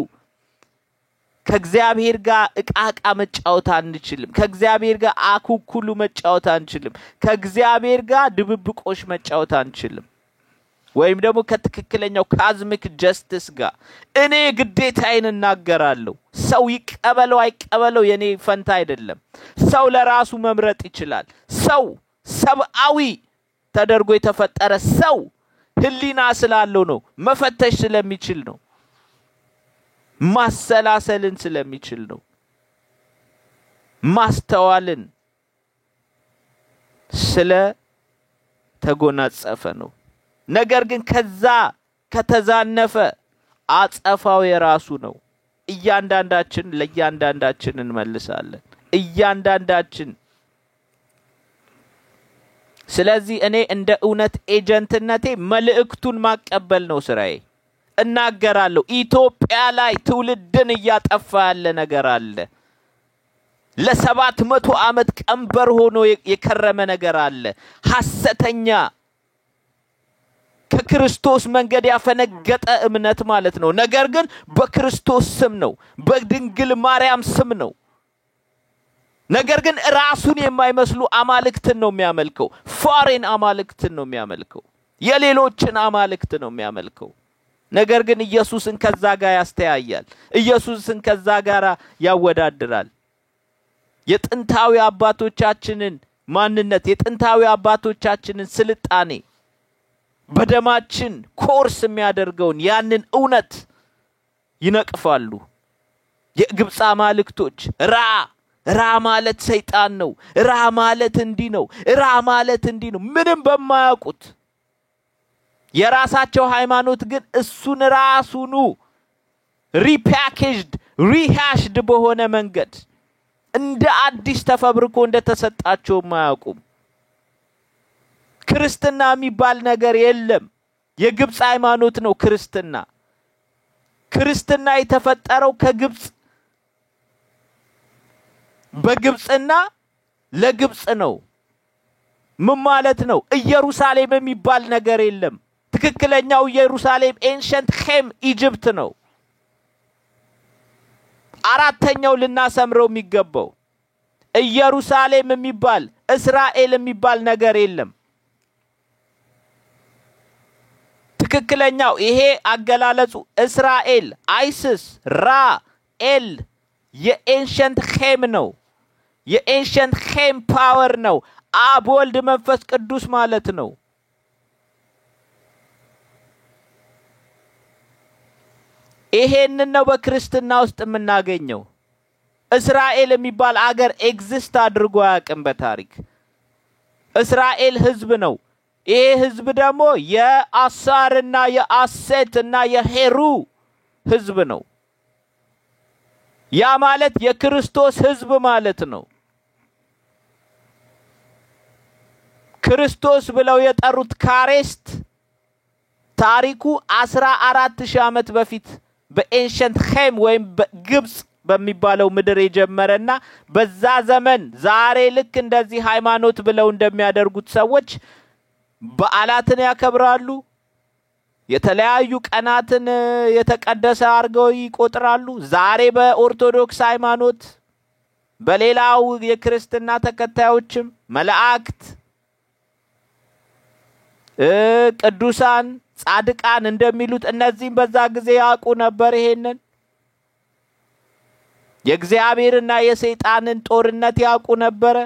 ከእግዚአብሔር ጋር እቃቃ መጫወት አንችልም። ከእግዚአብሔር ጋር አኩኩሉ መጫወት አንችልም። ከእግዚአብሔር ጋር ድብብቆሽ መጫወት አንችልም። ወይም ደግሞ ከትክክለኛው cosmic justice ጋር። እኔ ግዴታዬን እናገራለሁ። ሰው ይቀበለው አይቀበለው የኔ ፈንታ አይደለም። ሰው ለራሱ መምረጥ ይችላል። ሰው ሰብአዊ ተደርጎ የተፈጠረ ሰው ሕሊና ስላለው ነው። መፈተሽ ስለሚችል ነው። ማሰላሰልን ስለሚችል ነው። ማስተዋልን ስለ ተጎናጸፈ ነው። ነገር ግን ከዛ ከተዛነፈ አጸፋው የራሱ ነው። እያንዳንዳችን ለእያንዳንዳችን እንመልሳለን። እያንዳንዳችን። ስለዚህ እኔ እንደ እውነት agent ነቴ መልእክቱን ማቀበል ነው ስራዬ። እናገራለሁ። ኢትዮጵያ ላይ ትውልድን እያጠፋ ያለ ነገር አለ። ለ700 ዓመት ቀንበር ሆኖ የከረመ ነገር አለ። ሐሰተኛ ከክርስቶስ መንገድ ያፈነገጠ እምነት ማለት ነው። ነገር ግን በክርስቶስ ስም ነው፣ በድንግል ማርያም ስም ነው። ነገር ግን ራሱን የማይመስሉ አማልክትን ነው የሚያመልከው። Foreign አማልክትን ነው የሚያመልከው። የሌሎችን አማልክት ነው የሚያመልከው። ነገር ግን ኢየሱስን ከዛ ጋር ያስተያያል። ኢየሱስን ከዛ ጋር ያወዳድራል። የጥንታዊ አባቶቻችንን ማንነት፣ የጥንታዊ አባቶቻችንን ስልጣኔ፣ በደማችን ኮርስ የሚያደርገውን ያንን እውነት ይነቅፋሉ። የግብፅ አማልክቶች ራ፣ ራ ማለት ሰይጣን ነው፣ ራ ማለት እንዲህ ነው፣ ራ ማለት እንዲህ ነው። ምንም በማያውቁት የራሳቸው ሃይማኖት ግን እሱን ራሱኑ repackaged, rehashed በሆነ መንገድ እንደ አዲስ ተፈብርኮ እንደተሰጣቸውም አያውቁም። ክርስትና የሚባል ነገር የለም። የግብፅ ሃይማኖት ነው ክርስትና። ክርስትና የተፈጠረው ከግብፅ፣ በግብፅና ለግብፅ ነው። ምን ማለት ነው? ኢየሩሳሌም የሚባል ነገር የለም። ትክክለኛው ኢየሩሳሌም ancient ኬም Egypt ነው። አራተኛው ልናሰምረው የሚገባው ኢየሩሳሌም የሚባል፣ እስራኤል የሚባል ነገር የለም። ትክክለኛው ይሄ አገላለጹ እስራኤል አይስስ ራ ኤል የ ancient ኬም ነው። የ ancient ኬም power ነው። አብ፣ ወልድ፣ መንፈስ ቅዱስ ማለት ነው። ይሄንን ነው በክርስትና ውስጥ የምናገኘው። እስራኤል የሚባል አገር exist አድርጎ አያውቅም በታሪክ። እስራኤል ህዝብ ነው። ይሄ ህዝብ ደግሞ የአሳርና የአሴት እና የሄሩ ህዝብ ነው። ያ ማለት የክርስቶስ ህዝብ ማለት ነው። ክርስቶስ ብለው የጠሩት Christ ታሪኩ 14,000 ዓመት በፊት በ ancient ኬም ወይም በግብፅ በሚባለው ምድር የጀመረና በዛ ዘመን ዛሬ ልክ እንደዚህ ሃይማኖት ብለው እንደሚያደርጉት ሰዎች በዓላትን ያከብራሉ። የተለያዩ ቀናትን የተቀደሰ አድርገው ይቆጥራሉ። ዛሬ በኦርቶዶክስ ሃይማኖት፣ በሌላው የክርስትና ተከታዮችም መላእክት፣ ቅዱሳን፣ ጻድቃን እንደሚሉት እነዚህም በዛ ጊዜ ያውቁ ነበር። ይሄንን የእግዚአብሔርና የሰይጣንን ጦርነት ያውቁ ነበረ።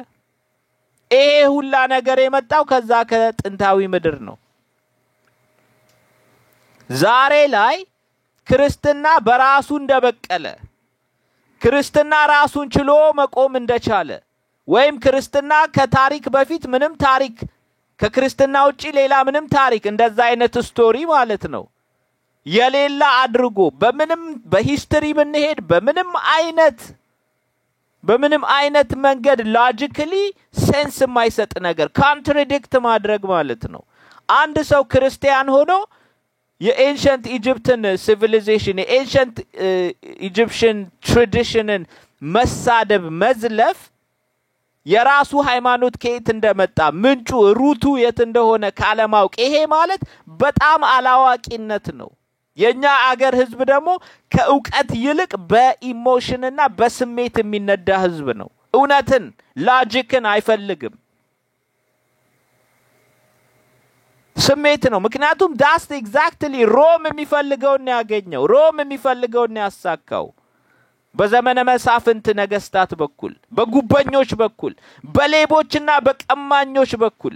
ይሄ ሁላ ነገር የመጣው ከዛ ከጥንታዊ ምድር ነው። ዛሬ ላይ ክርስትና በራሱ እንደበቀለ፣ ክርስትና ራሱን ችሎ መቆም እንደቻለ ወይም ክርስትና ከታሪክ በፊት ምንም ታሪክ፣ ከክርስትና ውጪ ሌላ ምንም ታሪክ እንደዛ አይነት story ማለት ነው የሌላ አድርጎ በምንም በ history ብንሄድ በምንም አይነት መንገድ logically sense የማይሰጥ ነገር contradict ማድረግ ማለት ነው። አንድ ሰው ክርስቲያን ሆኖ የ ancient Egypt ን civilization፣ የ ancient Egyptian tradition ን መሳደብ፣ መዝለፍ፣ የራሱ ሃይማኖት ከየት እንደመጣ ምንጩ root ኡ የት እንደሆነ ካለማወቅ ይሄ ማለት በጣም አላዋቂነት ነው። የኛ አገር ህዝብ ደግሞ ከእውቀት ይልቅ በ emotion ና በስሜት የሚነዳ ህዝብ ነው። እውነትን logic ን አይፈልግም። ስሜት ነው። ምክንያቱም that's exactly ሮም የሚፈልገውን ያገኘው፣ ሮም የሚፈልገውን ያሳካው በዘመነ መሳፍንት ነገስታት በኩል፣ በጉበኞች በኩል፣ በሌቦችና በቀማኞች በኩል።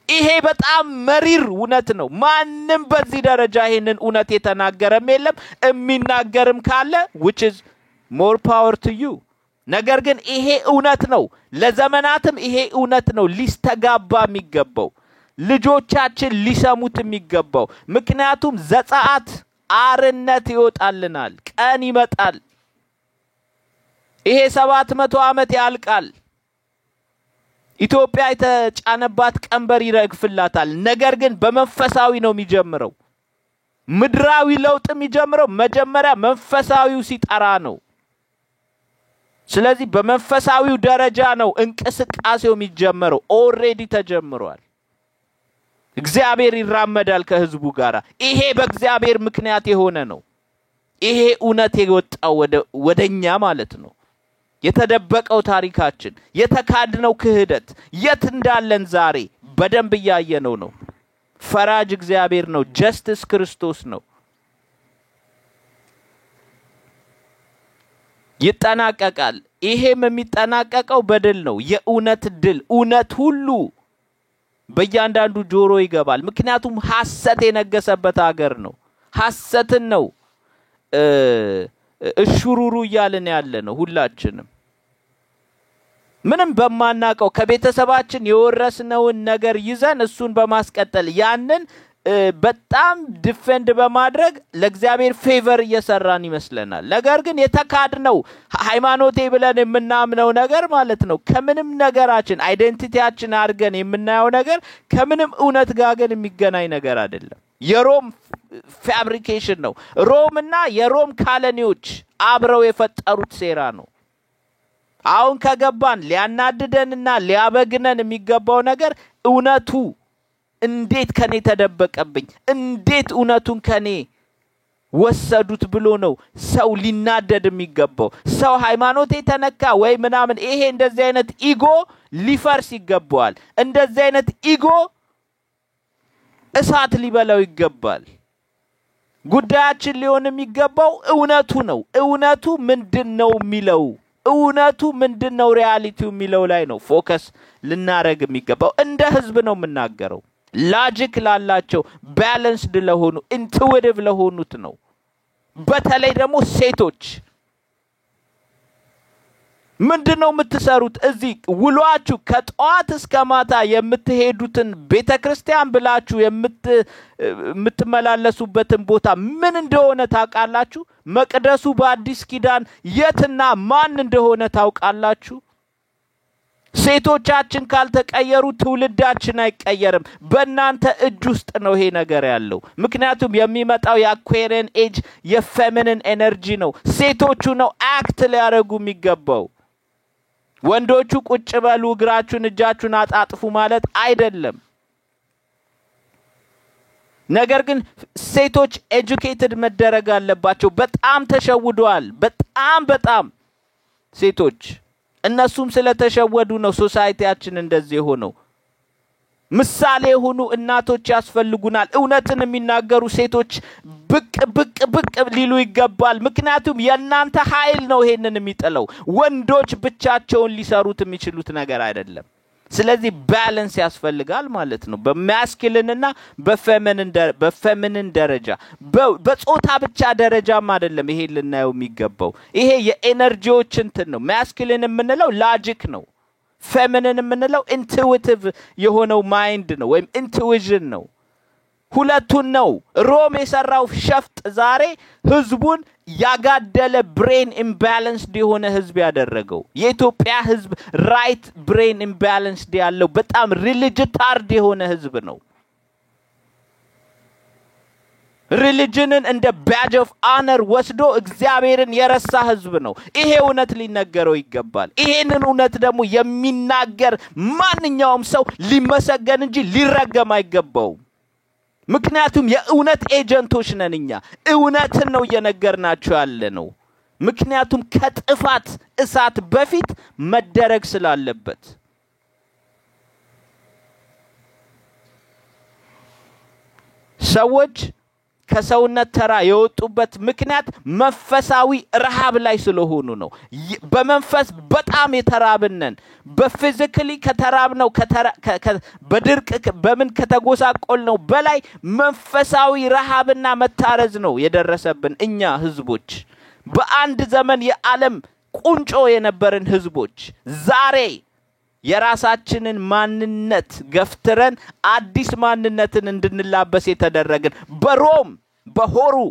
ይሄ በጣም መሪር እውነት ነው። ማንም በዚህ ደረጃ ይሄንን እውነት የተናገረም የለም። የሚናገርም ካለ which is more power to you። ነገር ግን ይሄ እውነት ነው። ለዘመናትም ይሄ እውነት ነው ሊስተጋባ የሚገባው፣ ልጆቻችን ሊሰሙት የሚገባው። ምክንያቱም ዘጸአት አርነት ይወጣልናል። ቀን ይመጣል። ይሄ 700 ዓመት ያልቃል። ኢትዮጵያ የተጫነባት ቀንበር ይረግፍላታል። ነገር ግን በመንፈሳዊ ነው የሚጀምረው። ምድራዊ ለውጥ የሚጀምረው መጀመሪያ መንፈሳዊው ሲጠራ ነው። ስለዚህ በመንፈሳዊው ደረጃ ነው እንቅስቃሴው የሚጀመረው። Already ተጀምሯል። እግዚአብሔር ይራመዳል ከህዝቡ ጋር። ይሄ በእግዚአብሔር ምክንያት የሆነ ነው። ይሄ እውነት የወጣው ወደኛ ማለት ነው። የተደበቀው ታሪካችን፣ የተካድነው ክህደት የት እንዳለን ዛሬ በደንብ እያየነው ነው። ፈራጅ እግዚአብሔር ነው። Justice ክርስቶስ ነው። ይጠናቀቃል። ይሄም የሚጠናቀቀው በድል ነው። የእውነት ድል። እውነት ሁሉ በእያንዳንዱ ጆሮ ይገባል። ምክንያቱም ሐሰት የነገሰበት ሀገር ነው። ሐሰትን ነው እሹሩሩ እያልን ያለ ነው ሁላችንም። ምንም በማናቀው ከቤተሰባችን የወረስነውን ነገር ይዘን እሱን በማስቀጠል ያንን በጣም defend በማድረግ ለእግዚአብሔር favor እየሰራን ይመስለናል። ነገር ግን የተካድነው ሃይማኖቴ ብለን የምናምነው ነገር ማለት ነው ከምንም ነገራችን identity ያችን አድርገን የምናየው ነገር ከምንም እውነት ጋር ግን የሚገናኝ ነገር አይደለም። የሮም fabrication ነው። ሮምና የሮም colony ዎች አብረው የፈጠሩት ሴራ ነው። አሁን ከገባን ሊያናድደንና ሊያበግነን የሚገባው ነገር እውነቱ እንዴት ከኔ ተደበቀብኝ፣ እንዴት እውነቱን ከኔ ወሰዱት ብሎ ነው ሰው ሊናደድ የሚገባው። ሰው ሃይማኖቴ ተነካ ወይ ምናምን፣ ይሄ እንደዚህ አይነት ego ሊፈርስ ይገባዋል። እንደዚህ አይነት ego እሳት ሊበላው ይገባል። ጉዳያችን ሊሆን የሚገባው እውነቱ ነው። እውነቱ ምንድነው የሚለው፣ እውነቱ ምንድነው reality ው የሚለው ላይ ነው focus ልናረግ የሚገባው። እንደ ህዝብ ነው የምናገረው። Logic ላላቸው፣ balanced ለሆኑ፣ intuitive ለሆኑት ነው። በተለይ ደግሞ ሴቶች ምንድነው የምትሰሩት? እዚህ ውሏችሁ ከጠዋት እስከ ማታ የምትሄዱትን ቤተክርስቲያን ብላችሁ የምትመላለሱበትን ቦታ ምን እንደሆነ ታውቃላችሁ? መቅደሱ በአዲስ ኪዳን የትና ማን እንደሆነ ታውቃላችሁ? ሴቶቻችን ካልተቀየሩ ትውልዳችን አይቀየርም። በእናንተ እጅ ውስጥ ነው ይሄ ነገር ያለው። ምክንያቱም የሚመጣው የ Aquarian age የ feminine energy ነው። ሴቶቹ ነው act ሊያደርጉ የሚገባው። ወንዶቹ ቁጭ በሉ እግራችሁን እጃችሁን አጣጥፉ ማለት አይደለም። ነገር ግን ሴቶች educated መደረግ አለባቸው። በጣም ተሸውደዋል። በጣም በጣም ሴቶች እነሱም ስለተሸወዱ ነው society ያችን እንደዚህ የሆነው። ምሳሌ የሆኑ እናቶች ያስፈልጉናል። እውነትን የሚናገሩ ሴቶች ብቅ ብቅ ብቅ ሊሉ ይገባል። ምክንያቱም የእናንተ ኃይል ነው ይሄንን የሚጥለው። ወንዶች ብቻቸውን ሊሰሩት የሚችሉት ነገር አይደለም። ስለዚህ balance ያስፈልጋል ማለት ነው። በ masculine ና በ feminine ደረጃ፣ በጾታ ብቻ ደረጃም አይደለም ይሄ ልናየው የሚገባው። ይሄ የ energy ዎች እንትን ነው። Masculine የምንለው logic ነው። Feminine የምንለው intuitive የሆነው mind ነው ወይም intuition ነው። ሁለቱን ነው ሮም የሰራው ሸፍጥ ዛሬ ህዝቡን ያጋደለ brain imbalanced የሆነ ህዝብ ያደረገው። የኢትዮጵያ ህዝብ right brain imbalanced ያለው በጣም religitard የሆነ ህዝብ ነው። Religion ን እንደ badge of honor ወስዶ እግዚአብሔርን የረሳ ህዝብ ነው። ይሄ እውነት ሊነገረው ይገባል። ይሄንን እውነት ደግሞ የሚናገር ማንኛውም ሰው ሊመሰገን እንጂ ሊረገም አይገባውም። ምክንያቱም የእውነት agent ኦች ነን እኛ። እውነትን ነው እየነገርናችሁ ያለነው። ምክንያቱም ከጥፋት እሳት በፊት መደረግ ስላለበት። ሰዎች ከሰውነት ተራ የወጡበት ምክንያት መንፈሳዊ ረሃብ ላይ ስለሆኑ ነው። በመንፈስ በጣም የተራብን ነን። በ physically ከተራብነው በድርቅ በምን ከተጎሳቆልነው በላይ መንፈሳዊ ረሃብና መታረዝ ነው የደረሰብን እኛ ህዝቦች። በአንድ ዘመን የዓለም ቁንጮ የነበርን ህዝቦች ዛሬ የራሳችንን ማንነት ገፍትረን አዲስ ማንነትን እንድንላበስ የተደረግን በሮም በ whore ኡ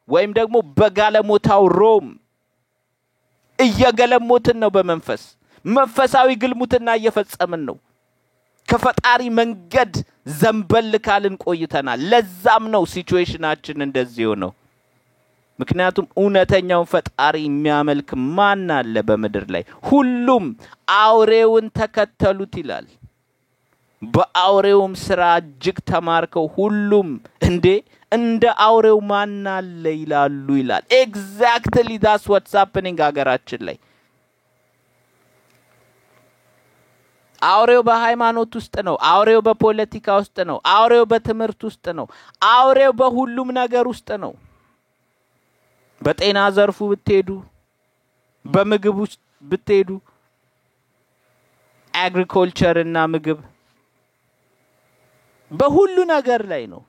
ወይም ደግሞ በጋለሞታው ሮም እየገለሞትን ነው። በመንፈስ መንፈሳዊ ግልሙትና እየፈጸምን ነው። ከፈጣሪ መንገድ ዘንበል ካልን ቆይተናል። ለዛም ነው situation ኣችን እንደዚህ የሆነው። ምክንያቱም እውነተኛውን ፈጣሪ የሚያመልክ ማን አለ በምድር ላይ? ሁሉም አውሬውን ተከተሉት ይላል። በአውሬውም ስራ እጅግ ተማርከው ሁሉም እንዴ እንደ አውሬው ማን አለ ይላሉ ይላል። Exactly, that's what's happening ሀገራችን ላይ። አውሬው በሃይማኖት ውስጥ ነው። አውሬው በፖለቲካ ውስጥ ነው። አውሬው በትምህርት ውስጥ ነው። አውሬው በሁሉም ነገር ውስጥ ነው። በጤና ዘርፉ ብትሄዱ፣ በምግብ ውስጥ ብትሄዱ፣ agriculture እና ምግብ በሁሉ ነገር ላይ ነው።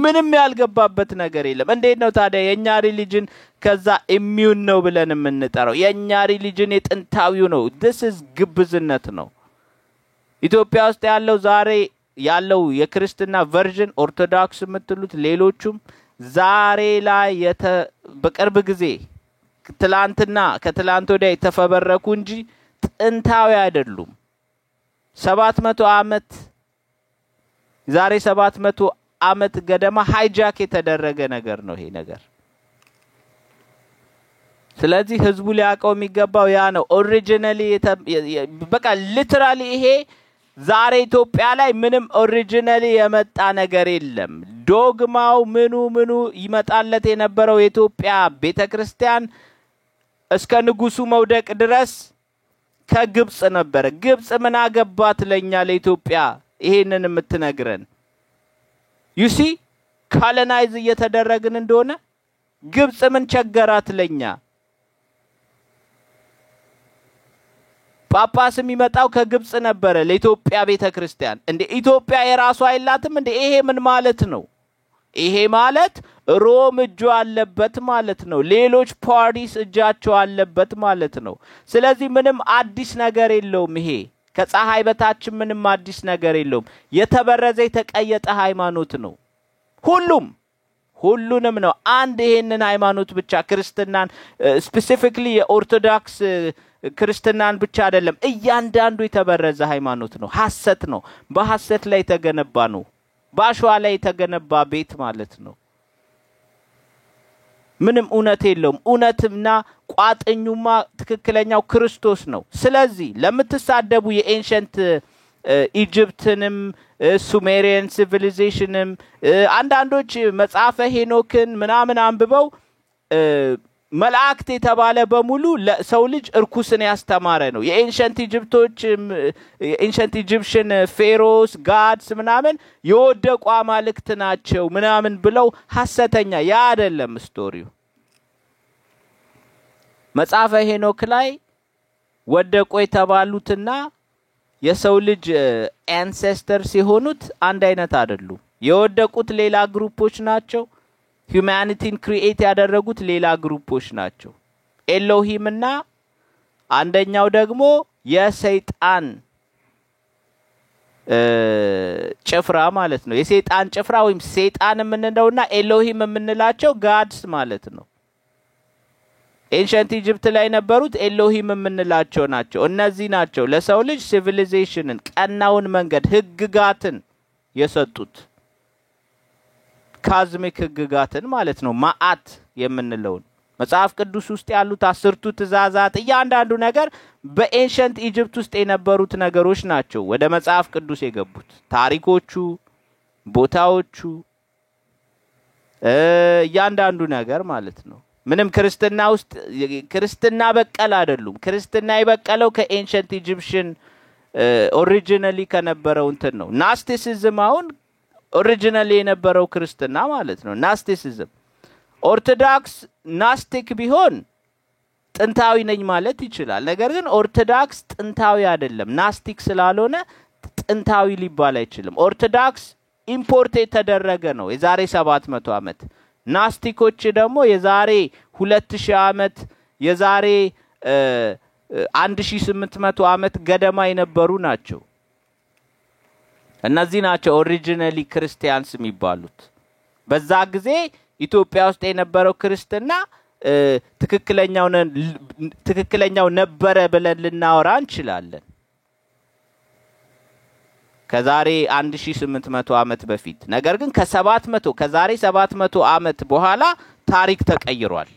ምንም ያልገባበት ነገር የለም። እንዴት ነው ታዲያ የኛ religion ከዛ immune ነው ብለን የምንጠራው? የኛ religion የጥንታዊው ነው። This is ግብዝነት ነው። ኢትዮጵያ ውስጥ ያለው ዛሬ ያለው የክርስትና version ኦርቶዶክስ የምትሉት ሌሎቹም ዛሬ ላይ በቅርብ ጊዜ ትላንትና ከትላንት ወዲያ የተፈበረኩ እንጂ ጥንታዊ አይደሉም። 700 ዓመት፣ ዛሬ 700 ዓመት ገደማ hijack የተደረገ ነገር ነው ይሄ ነገር። ስለዚህ ህዝቡ ሊያውቀው የሚገባው ያ ነው። Originally በቃ literally ይሄ ዛሬ ኢትዮጵያ ላይ ምንም originally የመጣ ነገር የለም። ዶግማው ምኑ ምኑ ይመጣለት የነበረው የኢትዮጵያ ቤተክርስቲያን እስከ ንጉሱ መውደቅ ድረስ ከግብጽ ነበረ። ግብጽ ምን አገባት ለኛ ለኢትዮጵያ ይሄንን የምትነግረን? You see colonize እየተደረግን እንደሆነ ግብጽ ምን ቸገራት ለኛ? ጳጳስ የሚመጣው ከግብጽ ነበረ ለኢትዮጵያ ቤተክርስቲያን። እንዴ ኢትዮጵያ የራሷ የላትም እንዴ? ይሄ ምን ማለት ነው? ይሄ ማለት ሮም እጁ አለበት ማለት ነው። ሌሎች parties እጃቸው አለበት ማለት ነው። ስለዚህ ምንም አዲስ ነገር የለውም። ይሄ ከፀሐይ በታች ምንም አዲስ ነገር የለውም። የተበረዘ የተቀየጠ ሃይማኖት ነው። ሁሉንም ነው። አንድ ይሄንን ሃይማኖት ብቻ ክርስትናን specifically የኦርቶዶክስ ክርስትናን ብቻ አይደለም። እያንዳንዱ የተበረዘ ሃይማኖት ነው። ሐሰት ነው። በሐሰት ላይ የተገነባ ነው። በአሸዋ ላይ የተገነባ ቤት ማለት ነው። ምንም እውነት የለውም። እውነትና ቋጥኙማ ትክክለኛው ክርስቶስ ነው። ስለዚህ ለምትሳደቡ የ ancient Egypt ንም Sumerian civilization ንም አንዳንዶች መጽሐፈ ሄኖክን ምናምን አንብበው መላእክት የተባለ በሙሉ ለሰው ልጅ እርኩስን ያስተማረ ነው። የ ancient Egypt ኦች የ ancient Egyptian pharaohs gods ምናምን የወደቁ አማልክት ናቸው ምናምን ብለው ሐሰተኛ። ያ አይደለም story ው። መጽሐፈ ሄኖክ ላይ ወደቁ የተባሉትና የሰው ልጅ ancestor ሲሆኑት አንድ አይነት አይደሉም። የወደቁት ሌላ group ኦች ናቸው። Humanity ን create ያደረጉት ሌላ group ኦች ናቸው። ኤሎሂምና አንደኛው ደግሞ የሰይጣን ጭፍራ ማለት ነው። የሰይጣን ጭፍራ ወይም ሰይጣን የምንለውና ኤሎሂም የምንላቸው gods ማለት ነው። Ancient Egypt ላይ የነበሩት ኤሎሂም የምንላቸው ናቸው። እነዚህ ናቸው ለሰው ልጅ civilization ን፣ ቀናውን መንገድ፣ ህግጋትን የሰጡት፣ cosmic ህግጋትን ማለት ነው። ማአት የምንለውን መጽሐፍ ቅዱስ ውስጥ ያሉት አስርቱ ትእዛዛት እያንዳንዱ ነገር በ ancient Egypt ውስጥ የነበሩት ነገሮች ናቸው ወደ መጽሐፍ ቅዱስ የገቡት። ታሪኮቹ፣ ቦታዎቹ፣ እያንዳንዱ ነገር ማለት ነው። ምንም ክርስትና ውስጥ ክርስትና በቀል አይደሉም። ክርስትና የበቀለው ከ ancient Egyptian originally ከነበረው እንትን ነው። Gnosticism አሁን originally የነበረው ክርስትና ማለት ነው። Gnosticism ኦርቶዶክስ Gnostic ቢሆን ጥንታዊ ነኝ ማለት ይችላል። ነገር ግን ኦርቶዶክስ ጥንታዊ አይደለም። Gnostic ስላልሆነ ጥንታዊ ሊባል አይችልም። ኦርቶዶክስ import የተደረገ ነው የዛሬ 700 ዓመት። Gnostic ኦች ደግሞ የዛሬ 2000 ዓመት፣ የዛሬ 1800 ዓመት ገደማ የነበሩ ናቸው። እነዚህ ናቸው originally Christians የሚባሉት። በዛ ጊዜ ኢትዮጵያ ውስጥ የነበረው ክርስትና ትክክለኛው ነበረ ብለን ልናወራ እንችላለን። ከዛሬ 1800 ዓመት በፊት። ነገር ግን ከ700 ከዛሬ 700 ዓመት በኋላ ታሪክ ተቀይሯል።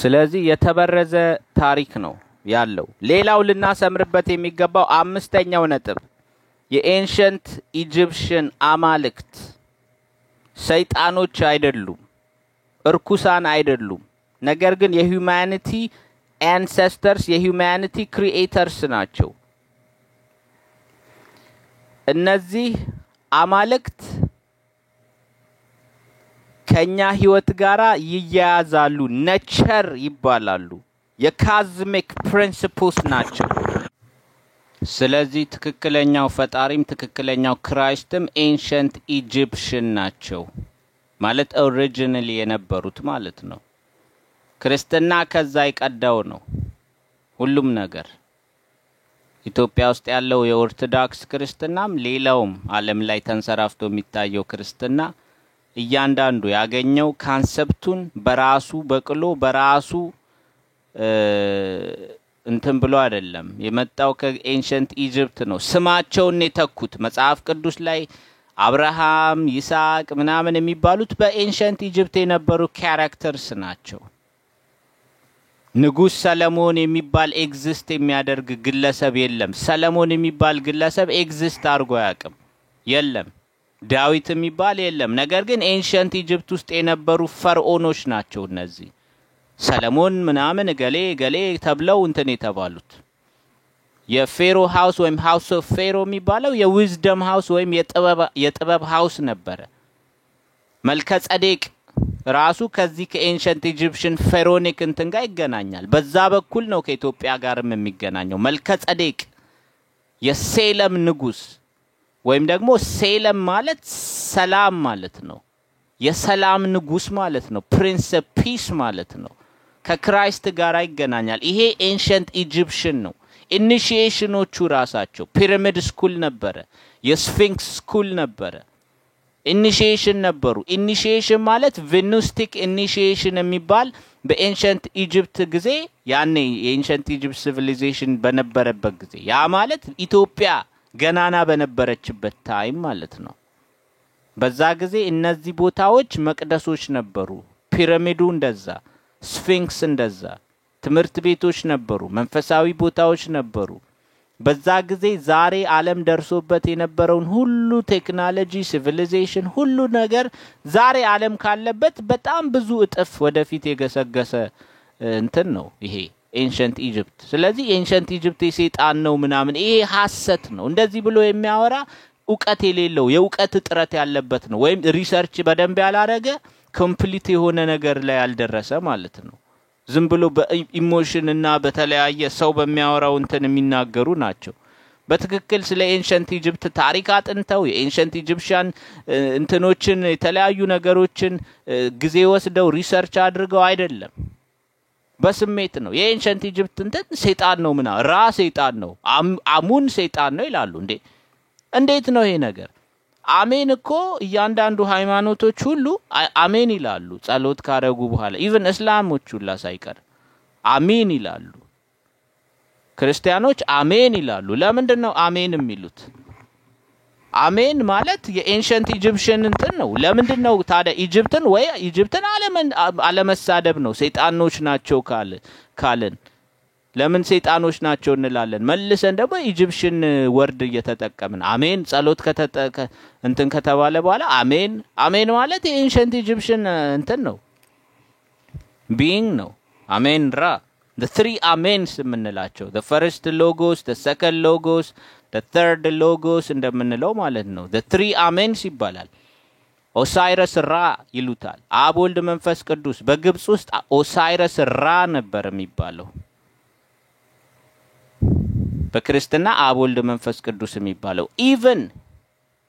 ስለዚህ የተበረዘ ታሪክ ነው ያለው። ሌላው ልናሰምርበት የሚገባው አምስተኛው ነጥብ የ ancient Egyptian አማልክት ሰይጣኖች አይደሉም፣ እርኩሳን አይደሉም። ነገር ግን የ humanity ancestors፣ የ humanity creators ናቸው። እነዚህ አማልክት ከኛ ህይወት ጋር ይያያዛሉ። Nature ይባላሉ። የ cosmic principles ናቸው። ስለዚህ ትክክለኛው ፈጣሪም ትክክለኛው Christ ም ancient Egyptian ናቸው፣ ማለት originally የነበሩት ማለት ነው። ክርስትና ከዛ የቀዳው ነው ሁሉም ነገር። ኢትዮጵያ ውስጥ ያለው የኦርቶዶክስ ክርስትናም ሌላውም ዓለም ላይ ተንሰራፍቶ የሚታየው ክርስትና እያንዳንዱ ያገኘው concept ኡን በራሱ በቅሎ በራሱ እንትን ብሎ አይደለም፣ የመጣው፣ ከ ancient Egypt ነው። ስማቸውን የተኩት። መጽሐፍ ቅዱስ ላይ አብርሃም፣ ይስሐቅ ምናምን የሚባሉት በ ancient Egypt የነበሩ characters ናቸው። ንጉሥ ሰለሞን የሚባል exist የሚያደርግ ግለሰብ የለም። ሰለሞን የሚባል ግለሰብ exist አድርጎ አያውቅም፣ የለም። ዳዊት የሚባል የለም። ነገር ግን ancient Egypt ውስጥ የነበሩ ፈርዖኖች ናቸው እነዚህ ሰለሞን ምናምን እገሌ እገሌ ተብለው እንትን የተባሉት። የ Pharaoh house ወይም house of Pharaoh የሚባለው የ wisdom house ወይም የጥበብ house ነበረ። መልከ ጸዴቅ ራሱ ከዚህ ከ ancient Egyptian pharaonic እንትን ጋር ይገናኛል። በዛ በኩል ነው ከኢትዮጵያ ጋርም የሚገናኘው። መልከ ጸዴቅ የሴለም ንጉስ ወይም ደግሞ ሴለም ማለት ሰላም ማለት ነው። የሰላም ንጉስ ማለት ነው። Prince Peace ማለት ነው። ከ Christ ጋር ይገናኛል። ይሄ ancient Egyptian ነው። Initiation ኖቹ ራሳቸው pyramid school ነበረ፣ የ Sphinx school ነበረ። Initiation ነበሩ። Initiation ማለት Venustic initiation የሚባል በ ancient Egypt ጊዜ፣ ያኔ የ ancient Egypt civilization በነበረበት ጊዜ፣ ያ ማለት ኢትዮጵያ ገናና በነበረችበት time ማለት ነው። በዛ ጊዜ እነዚህ ቦታዎች መቅደሶች ነበሩ። ፒራሚዱ እንደዛ፣ Sphinx እንደዛ፣ ትምህርት ቤቶች ነበሩ፣ መንፈሳዊ ቦታዎች ነበሩ። በዛ ጊዜ ዛሬ ዓለም ደርሶበት የነበረውን ሁሉ ቴክኖሎጂ፣ civilization፣ ሁሉ ነገር ዛሬ ዓለም ካለበት በጣም ብዙ እጥፍ ወደፊት የገሰገሰ እንትን ነው ይሄ ancient Egypt። ስለዚህ ancient Egypt የሴጣን ነው ምናምን ይሄ ሐሰት ነው። እንደዚህ ብሎ የሚያወራ እውቀት የሌለው፣ የእውቀት እጥረት ያለበት ነው፣ ወይም research በደንብ ያላረገ፣ complete የሆነ ነገር ላይ ያልደረሰ ማለት ነው። ዝም ብሎ በ emotion እና በተለያየ ሰው በሚያወራው እንትን የሚናገሩ ናቸው። በትክክል ስለ ancient Egypt ታሪክ አጥንተው፣ የ ancient Egyptian እንትኖችን፣ የተለያዩ ነገሮችን ጊዜ ወስደው research አድርገው አይደለም። በስሜት ነው። የ ancient Egypt እንትን ሴጣን ነው ምና ራ ሴጣን ነው፣ አሙን ሴጣን ነው ይላሉ። እንዴ፣ እንዴት ነው ይሄ ነገር? አሜን እኮ እያንዳንዱ ሃይማኖቶች ሁሉ አሜን ይላሉ ጸሎት ካረጉ በኋላ። Even እስላሞች ሁላ ሳይቀር አሜን ይላሉ። ክርስቲያኖች አሜን ይላሉ። ለምንድን ነው አሜን የሚሉት? አሜን ማለት የ ancient Egyptian እንትን ነው። ለምንድን ነው ታዲያ Egypt ን ወይ Egypt ን አለመሳደብ ነው። ሰይጣኖች ናቸው ካልን ለምን ሰይጣኖች ናቸው እንላለን? መልሰን ደግሞ Egyptian word እየተጠቀምን አሜን፣ ጸሎት እንትን ከተባለ በኋላ አሜን። አሜን ማለት የ ancient Egyptian እንትን ነው፣ being ነው። አሜን ራ፣ the three amens የምንላቸው፣ the first logos, the second logos, the third logos እንደምንለው ማለት ነው። The three amens ይባላል። ኦሳይረስ ራ ይሉታል። አብ፣ ወልድ፣ መንፈስ ቅዱስ በግብፅ ውስጥ ኦሳይረስ ራ ነበር የሚባለው። በክርስትና አብ፣ ወልድ፣ መንፈስ ቅዱስ የሚባለው። Even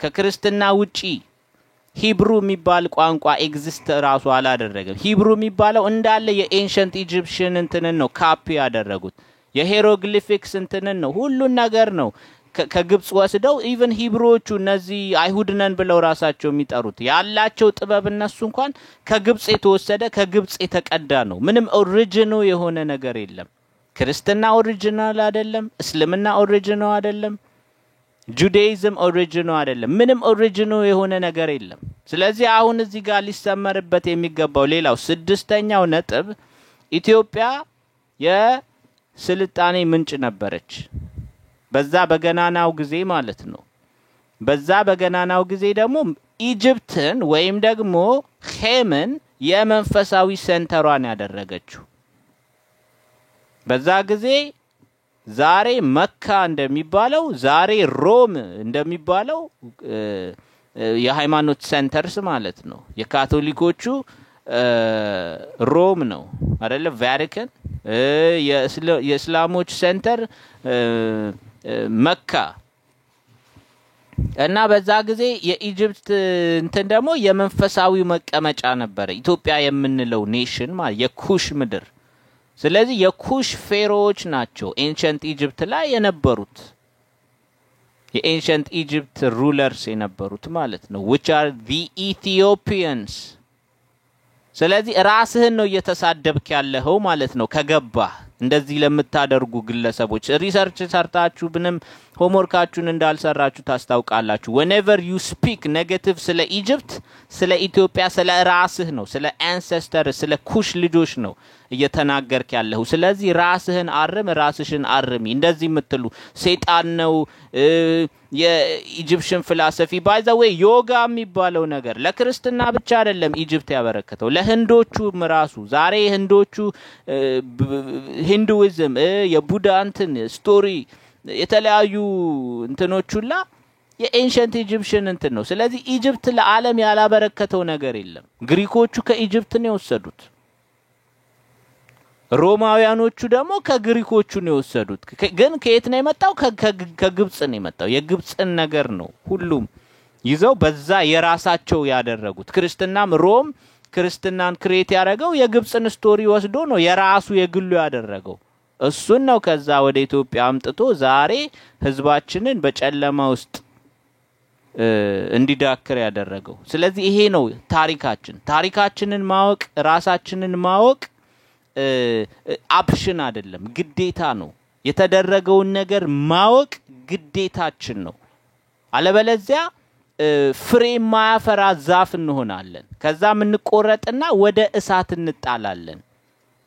ከክርስትና ውጪ Hebrew የሚባል ቋንቋ exist ራሱ አላደረገም። Hebrew የሚባለው እንዳለ የ ancient Egyptian እንትንን ነው ካፒ ያደረጉት። የ hieroglyphics እንትንን ነው፣ ሁሉን ነገር ነው ከግብፅ ወስደው። Even Hebrew ዎቹ፣ እነዚህ አይሁድ ነን ብለው ራሳቸው የሚጠሩት፣ ያላቸው ጥበብ እነሱ እንኳን ከግብፅ የተወሰደ፣ ከግብፅ የተቀዳ ነው። ምንም original የሆነ ነገር የለም። ክርስትና original አይደለም። እስልምና original አይደለም። Judaism origin ኑ አይደለም። ምንም origin ኑ የሆነ ነገር የለም። ስለዚህ አሁን እዚህ ጋር ሊሰመርበት የሚገባው ሌላው ስድስተኛው ነጥብ ኢትዮጵያ የስልጣኔ ምንጭ ነበረች። በዛ በገናናው ጊዜ ማለት ነው። በዛ በገናናው ጊዜ ደግሞ Egypt ን ወይም ደግሞ ኬምን የመንፈሳዊ center ሯን ያደረገችው በዛ ጊዜ፣ ዛሬ መካ እንደሚባለው፣ ዛሬ ሮም እንደሚባለው የሃይማኖት centers ማለት ነው። የካቶሊኮቹ ሮም ነው አይደለ? ቫቲካን። የእስላሞች center መካ። እና በዛ ጊዜ የ Egypt እንትን ደግሞ የመንፈሳዊ መቀመጫ ነበረ። ኢትዮጵያ የምንለው nation ማለት የኩሽ ምድር። ስለዚህ የኩሽ pharaoh ዎች ናቸው ancient Egypt ላይ የነበሩት፣ የ ancient Egypt rulers የነበሩት ማለት ነው፣ which are the Ethiopians። ስለዚህ ራስህን ነው እየተሳደብክ ያለኸው ማለት ነው። ከገባህ እንደዚህ ለምታደርጉ ግለሰቦች research ሰርታችሁ ምንም homework ኣችሁን እንዳልሰራችሁ ታስታውቃላችሁ። Whenever you speak negative ስለ Egypt፣ ስለ ኢትዮጵያ፣ ስለ ራስህ ነው፣ ስለ ancestor፣ ስለ ኩሽ ልጆች ነው እየተናገርክ ያለሁ። ስለዚህ ራስህን አርም፣ ራስሽን አርሚ። እንደዚህ የምትሉ ሴጣን ነው የ Egyptian philosophy፣ by the way ዮጋ የሚባለው ነገር ለክርስትና ብቻ አይደለም Egypt ያበረከተው፣ ለህንዶቹም ራሱ። ዛሬ ህንዶቹ ሂንዱይዝም፣ የቡዳ እንትን story፣ የተለያዩ እንትኖች ሁላ የ ancient Egyptian እንትን ነው። ስለዚህ Egypt ለዓለም ያላበረከተው ነገር የለም። ግሪኮቹ ከ Egypt ነው የወሰዱት። ሮማውያኖቹ ደግሞ ከግሪኮቹ ነው የወሰዱት። ግን ከየት ነው የመጣው? ከግብፅ ነው የመጣው። የግብፅን ነገር ነው ሁሉም ይዘው በዛ የራሳቸው ያደረጉት። ክርስትናም ሮም ክርስትናን create ያደረገው የግብፅን story ወስዶ ነው የራሱ የግሉ ያደረገው። እሱን ነው ከዛ ወደ ኢትዮጵያ አምጥቶ ዛሬ ህዝባችንን በጨለማ ውስጥ እንዲዳክር ያደረገው። ስለዚህ ይሄ ነው ታሪካችን። ታሪካችንን ማወቅ፣ ራሳችንን ማወቅ option አይደለም፣ ግዴታ ነው። የተደረገውን ነገር ማወቅ ግዴታችን ነው። አለበለዚያ ፍሬ የማያፈራ ዛፍ እንሆናለን። ከዛም እንቆረጥና ወደ እሳት እንጣላለን።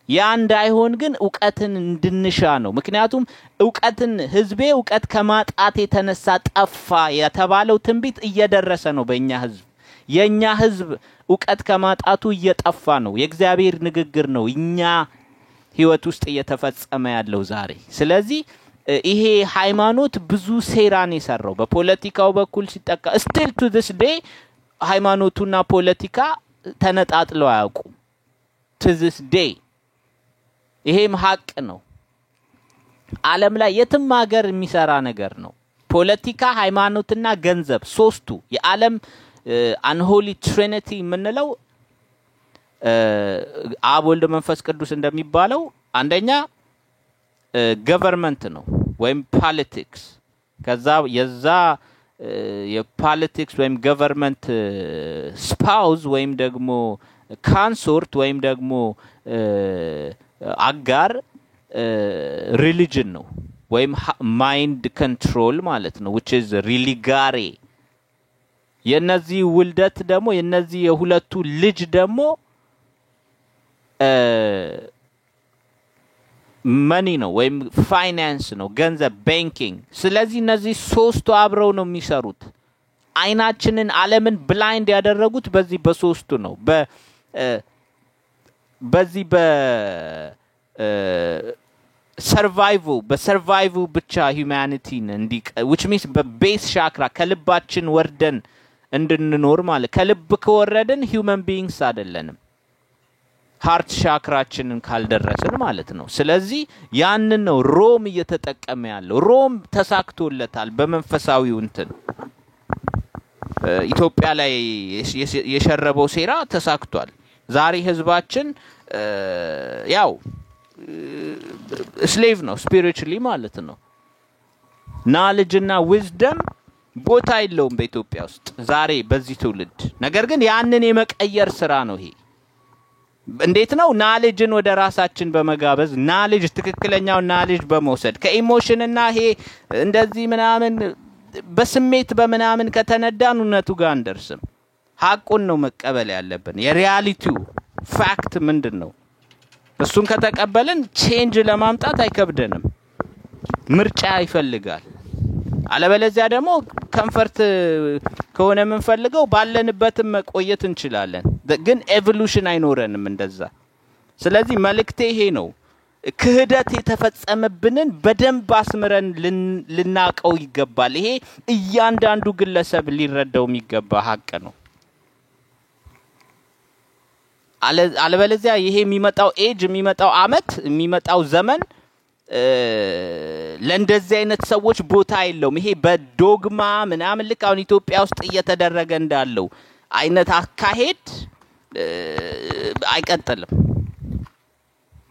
ያ እንዳይሆን ግን እውቀትን እንድንሻ ነው። ምክንያቱም እውቀትን ህዝቤ እውቀት ከማጣት የተነሳ ጠፋ የተባለው ትንቢት እየደረሰ ነው በእኛ ህዝብ። የእኛ ህዝብ እውቀት ከማጣቱ እየጠፋ ነው። የእግዚአብሔር ንግግር ነው እኛ ህይወት ውስጥ እየተፈጸመ ያለው ዛሬ። ስለዚህ ይሄ ሃይማኖት ብዙ ሴራን የሰራው በፖለቲካው በኩል ሲጠቃ still to this day ሃይማኖቱና ፖለቲካ ተነጣጥለው አያውቁም። To this day ይሄም ሀቅ ነው። ዓለም ላይ የትም ሀገር የሚሰራ ነገር ነው። ፖለቲካ፣ ሃይማኖትና ገንዘብ ሶስቱ የዓለም unholy trinity የምንለው፣ አብ፣ ወልድ፣ መንፈስ ቅዱስ እንደሚባለው፣ አንደኛ government ነው ወይም politics። ከዛ የዛ የ politics ወይም government spouse ወይም ደግሞ consort ወይም ደግሞ አጋር religion ነው ወይም mind control ማለት ነው፣ which is religare። የነዚህ ውልደት ደግሞ፣ የነዚህ የሁለቱ ልጅ ደግሞ money ነው ወይም ፋይናንስ ነው፣ ገንዘብ፣ banking። ስለዚህ እነዚህ ሶስቱ አብረው ነው የሚሰሩት። አይናችንን፣ ዓለምን blind ያደረጉት በዚህ በሶስቱ ነው። በዚህ በ survival በ survival ብቻ humanity ን እንዲ which means በ base chakra ከልባችን ወርደን እንድንኖር ማለት፣ ከልብ ከወረድን human beings አይደለንም። Heart chakra ችንን ካልደረስን ማለት ነው። ስለዚህ ያንን ነው ሮም እየተጠቀመ ያለው። ሮም ተሳክቶለታል። በመንፈሳዊው እንትን ኢትዮጵያ ላይ የሸረበው ሴራ ተሳክቷል። ዛሬ ህዝባችን ያው slave ነው spiritually ማለት ነው። Knowledge እና wisdom ቦታ የለውም በኢትዮጵያ ውስጥ ዛሬ በዚህ ትውልድ። ነገር ግን ያንን የመቀየር ስራ ነው ይሄ። እንዴት ነው? Knowledge ን ወደ ራሳችን በመጋበዝ፣ knowledge፣ ትክክለኛው knowledge በመውሰድ፣ ከ emotion እና ይሄ እንደዚህ ምናምን በስሜት በምናምን ከተነዳን እውነቱ ጋር አንደርስም። ሀቁን ነው መቀበል ያለብን። የ reality ው fact ምንድን ነው? እሱን ከተቀበልን change ለማምጣት አይከብደንም። ምርጫ ይፈልጋል። አለበለዚያ ደግሞ comfort ከሆነ የምንፈልገው ባለንበትም መቆየት እንችላለን፣ ግን evolution አይኖረንም እንደዛ። ስለዚህ መልእክቴ ይሄ ነው። ክህደት የተፈጸመብንን በደንብ አስምረን ልናቀው ይገባል። ይሄ እያንዳንዱ ግለሰብ ሊረዳው የሚገባ ሀቅ ነው። አለበለዚያ ይሄ የሚመጣው ኤጅ፣ የሚመጣው አመት፣ የሚመጣው ዘመን ለእንደዚህ አይነት ሰዎች ቦታ የለውም። ይሄ በ dogma ምናምን ልክ አሁን ኢትዮጵያ ውስጥ እየተደረገ እንዳለው አይነት አካሄድ አይቀጥልም።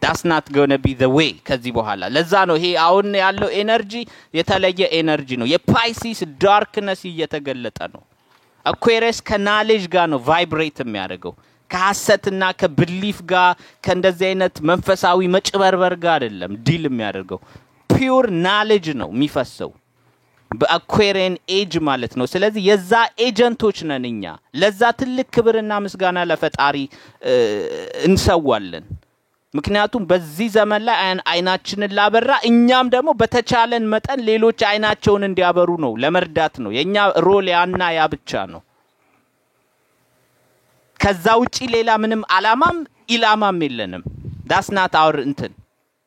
That's not gonna be the way ከዚህ በኋላ። ለዛ ነው ይሄ አሁን ያለው energy የተለየ energy ነው። የ Pisces darkness እየተገለጠ ነው። Aquarius ከ knowledge ጋር ነው vibrate የሚያደርገው፣ ከሐሰትና ከ belief ጋር፣ ከእንደዚህ አይነት መንፈሳዊ መጭበርበር ጋር አይደለም deal የሚያደርገው። Pure knowledge ነው የሚፈሰው በ Aquarian age ማለት ነው። ስለዚህ የዛ agent ኦች ነን እኛ። ለዛ ትልቅ ክብርና ምስጋና ለፈጣሪ እንሰዋለን። ምክንያቱም በዚህ ዘመን ላይ አይናችንን ላበራ፣ እኛም ደግሞ በተቻለን መጠን ሌሎች አይናቸውን እንዲያበሩ ነው፣ ለመርዳት ነው። የእኛ role ያና ያ ብቻ ነው። ከዛ ውጪ ሌላ ምንም አላማም ኢላማም የለንም። That's not our እንትን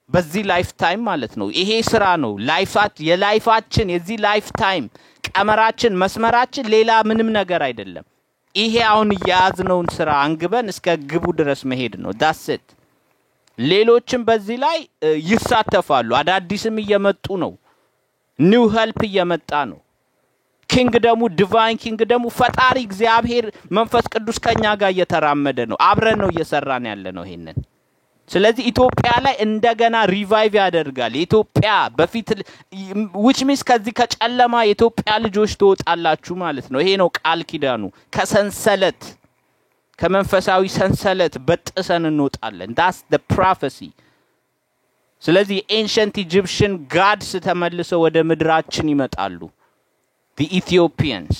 በዚህ lifetime ማለት ነው። ይሄ ስራ ነው የ life ኣችን፣ የዚህ lifetime ቀመራችን፣ መስመራችን ሌላ ምንም ነገር አይደለም። ይሄ አሁን የያዝነውን ስራ አንግበን እስከ ግቡ ድረስ መሄድ ነው። That's it። ሌሎችም በዚህ ላይ ይሳተፋሉ። አዳዲስም እየመጡ ነው። New help እየመጣ ነው። Kingdom ኡ፣ divine kingdom ኡ፣ ፈጣሪ እግዚአብሔር መንፈስ ቅዱስ ከኛ ጋር እየተራመደ ነው። አብረን ነው እየሰራን ያለ ነው ይሄንን። ስለዚህ ኢትዮጵያ ላይ እንደገና revive ያደርጋል። የኢትዮጵያ በፊት፣ which means ከዚህ ከጨለማ የኢትዮጵያ ልጆች ትወጣላችሁ ማለት ነው። ይሄ ነው ቃል ኪዳኑ። ከሰንሰለት፣ ከመንፈሳዊ ሰንሰለት በጥሰን እንወጣለን። That's the prophecy። ስለዚህ የ ancient Egyptian gods ተመልሰው ወደ ምድራችን ይመጣሉ። The Ethiopians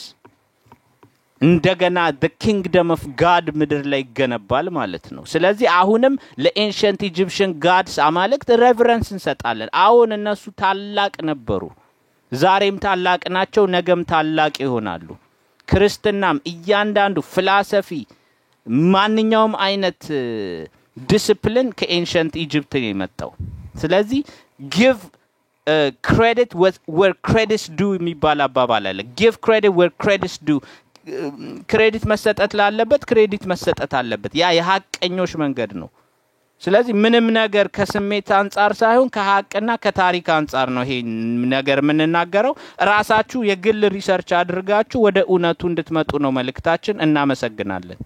እንደገና the kingdom of God ምድር ላይ ይገነባል ማለት ነው። ስለዚህ አሁንም ለ ancient Egyptian gods አማልክት reverence እንሰጣለን። አሁን እነሱ ታላቅ ነበሩ፣ ዛሬም ታላቅ ናቸው፣ ነገም ታላቅ ይሆናሉ። ክርስትናም እያንዳንዱ philosophy፣ ማንኛውም አይነት ዲስፕሊን ከ ancient Egypt ነው የመጣው። ስለዚህ give credit where credit's due የሚባል አባባል አለ። Give credit where credit's due። Credit መሰጠት ላለበት credit መሰጠት አለበት። ያ የሀቀኞች መንገድ ነው። ስለዚህ ምንም ነገር ከስሜት አንጻር ሳይሆን ከሀቅና ከታሪክ አንጻር ነው ይሄ ነገር የምንናገረው። ራሳችሁ የግል research አድርጋችሁ ወደ እውነቱ እንድትመጡ ነው መልእክታችን። እናመሰግናለን።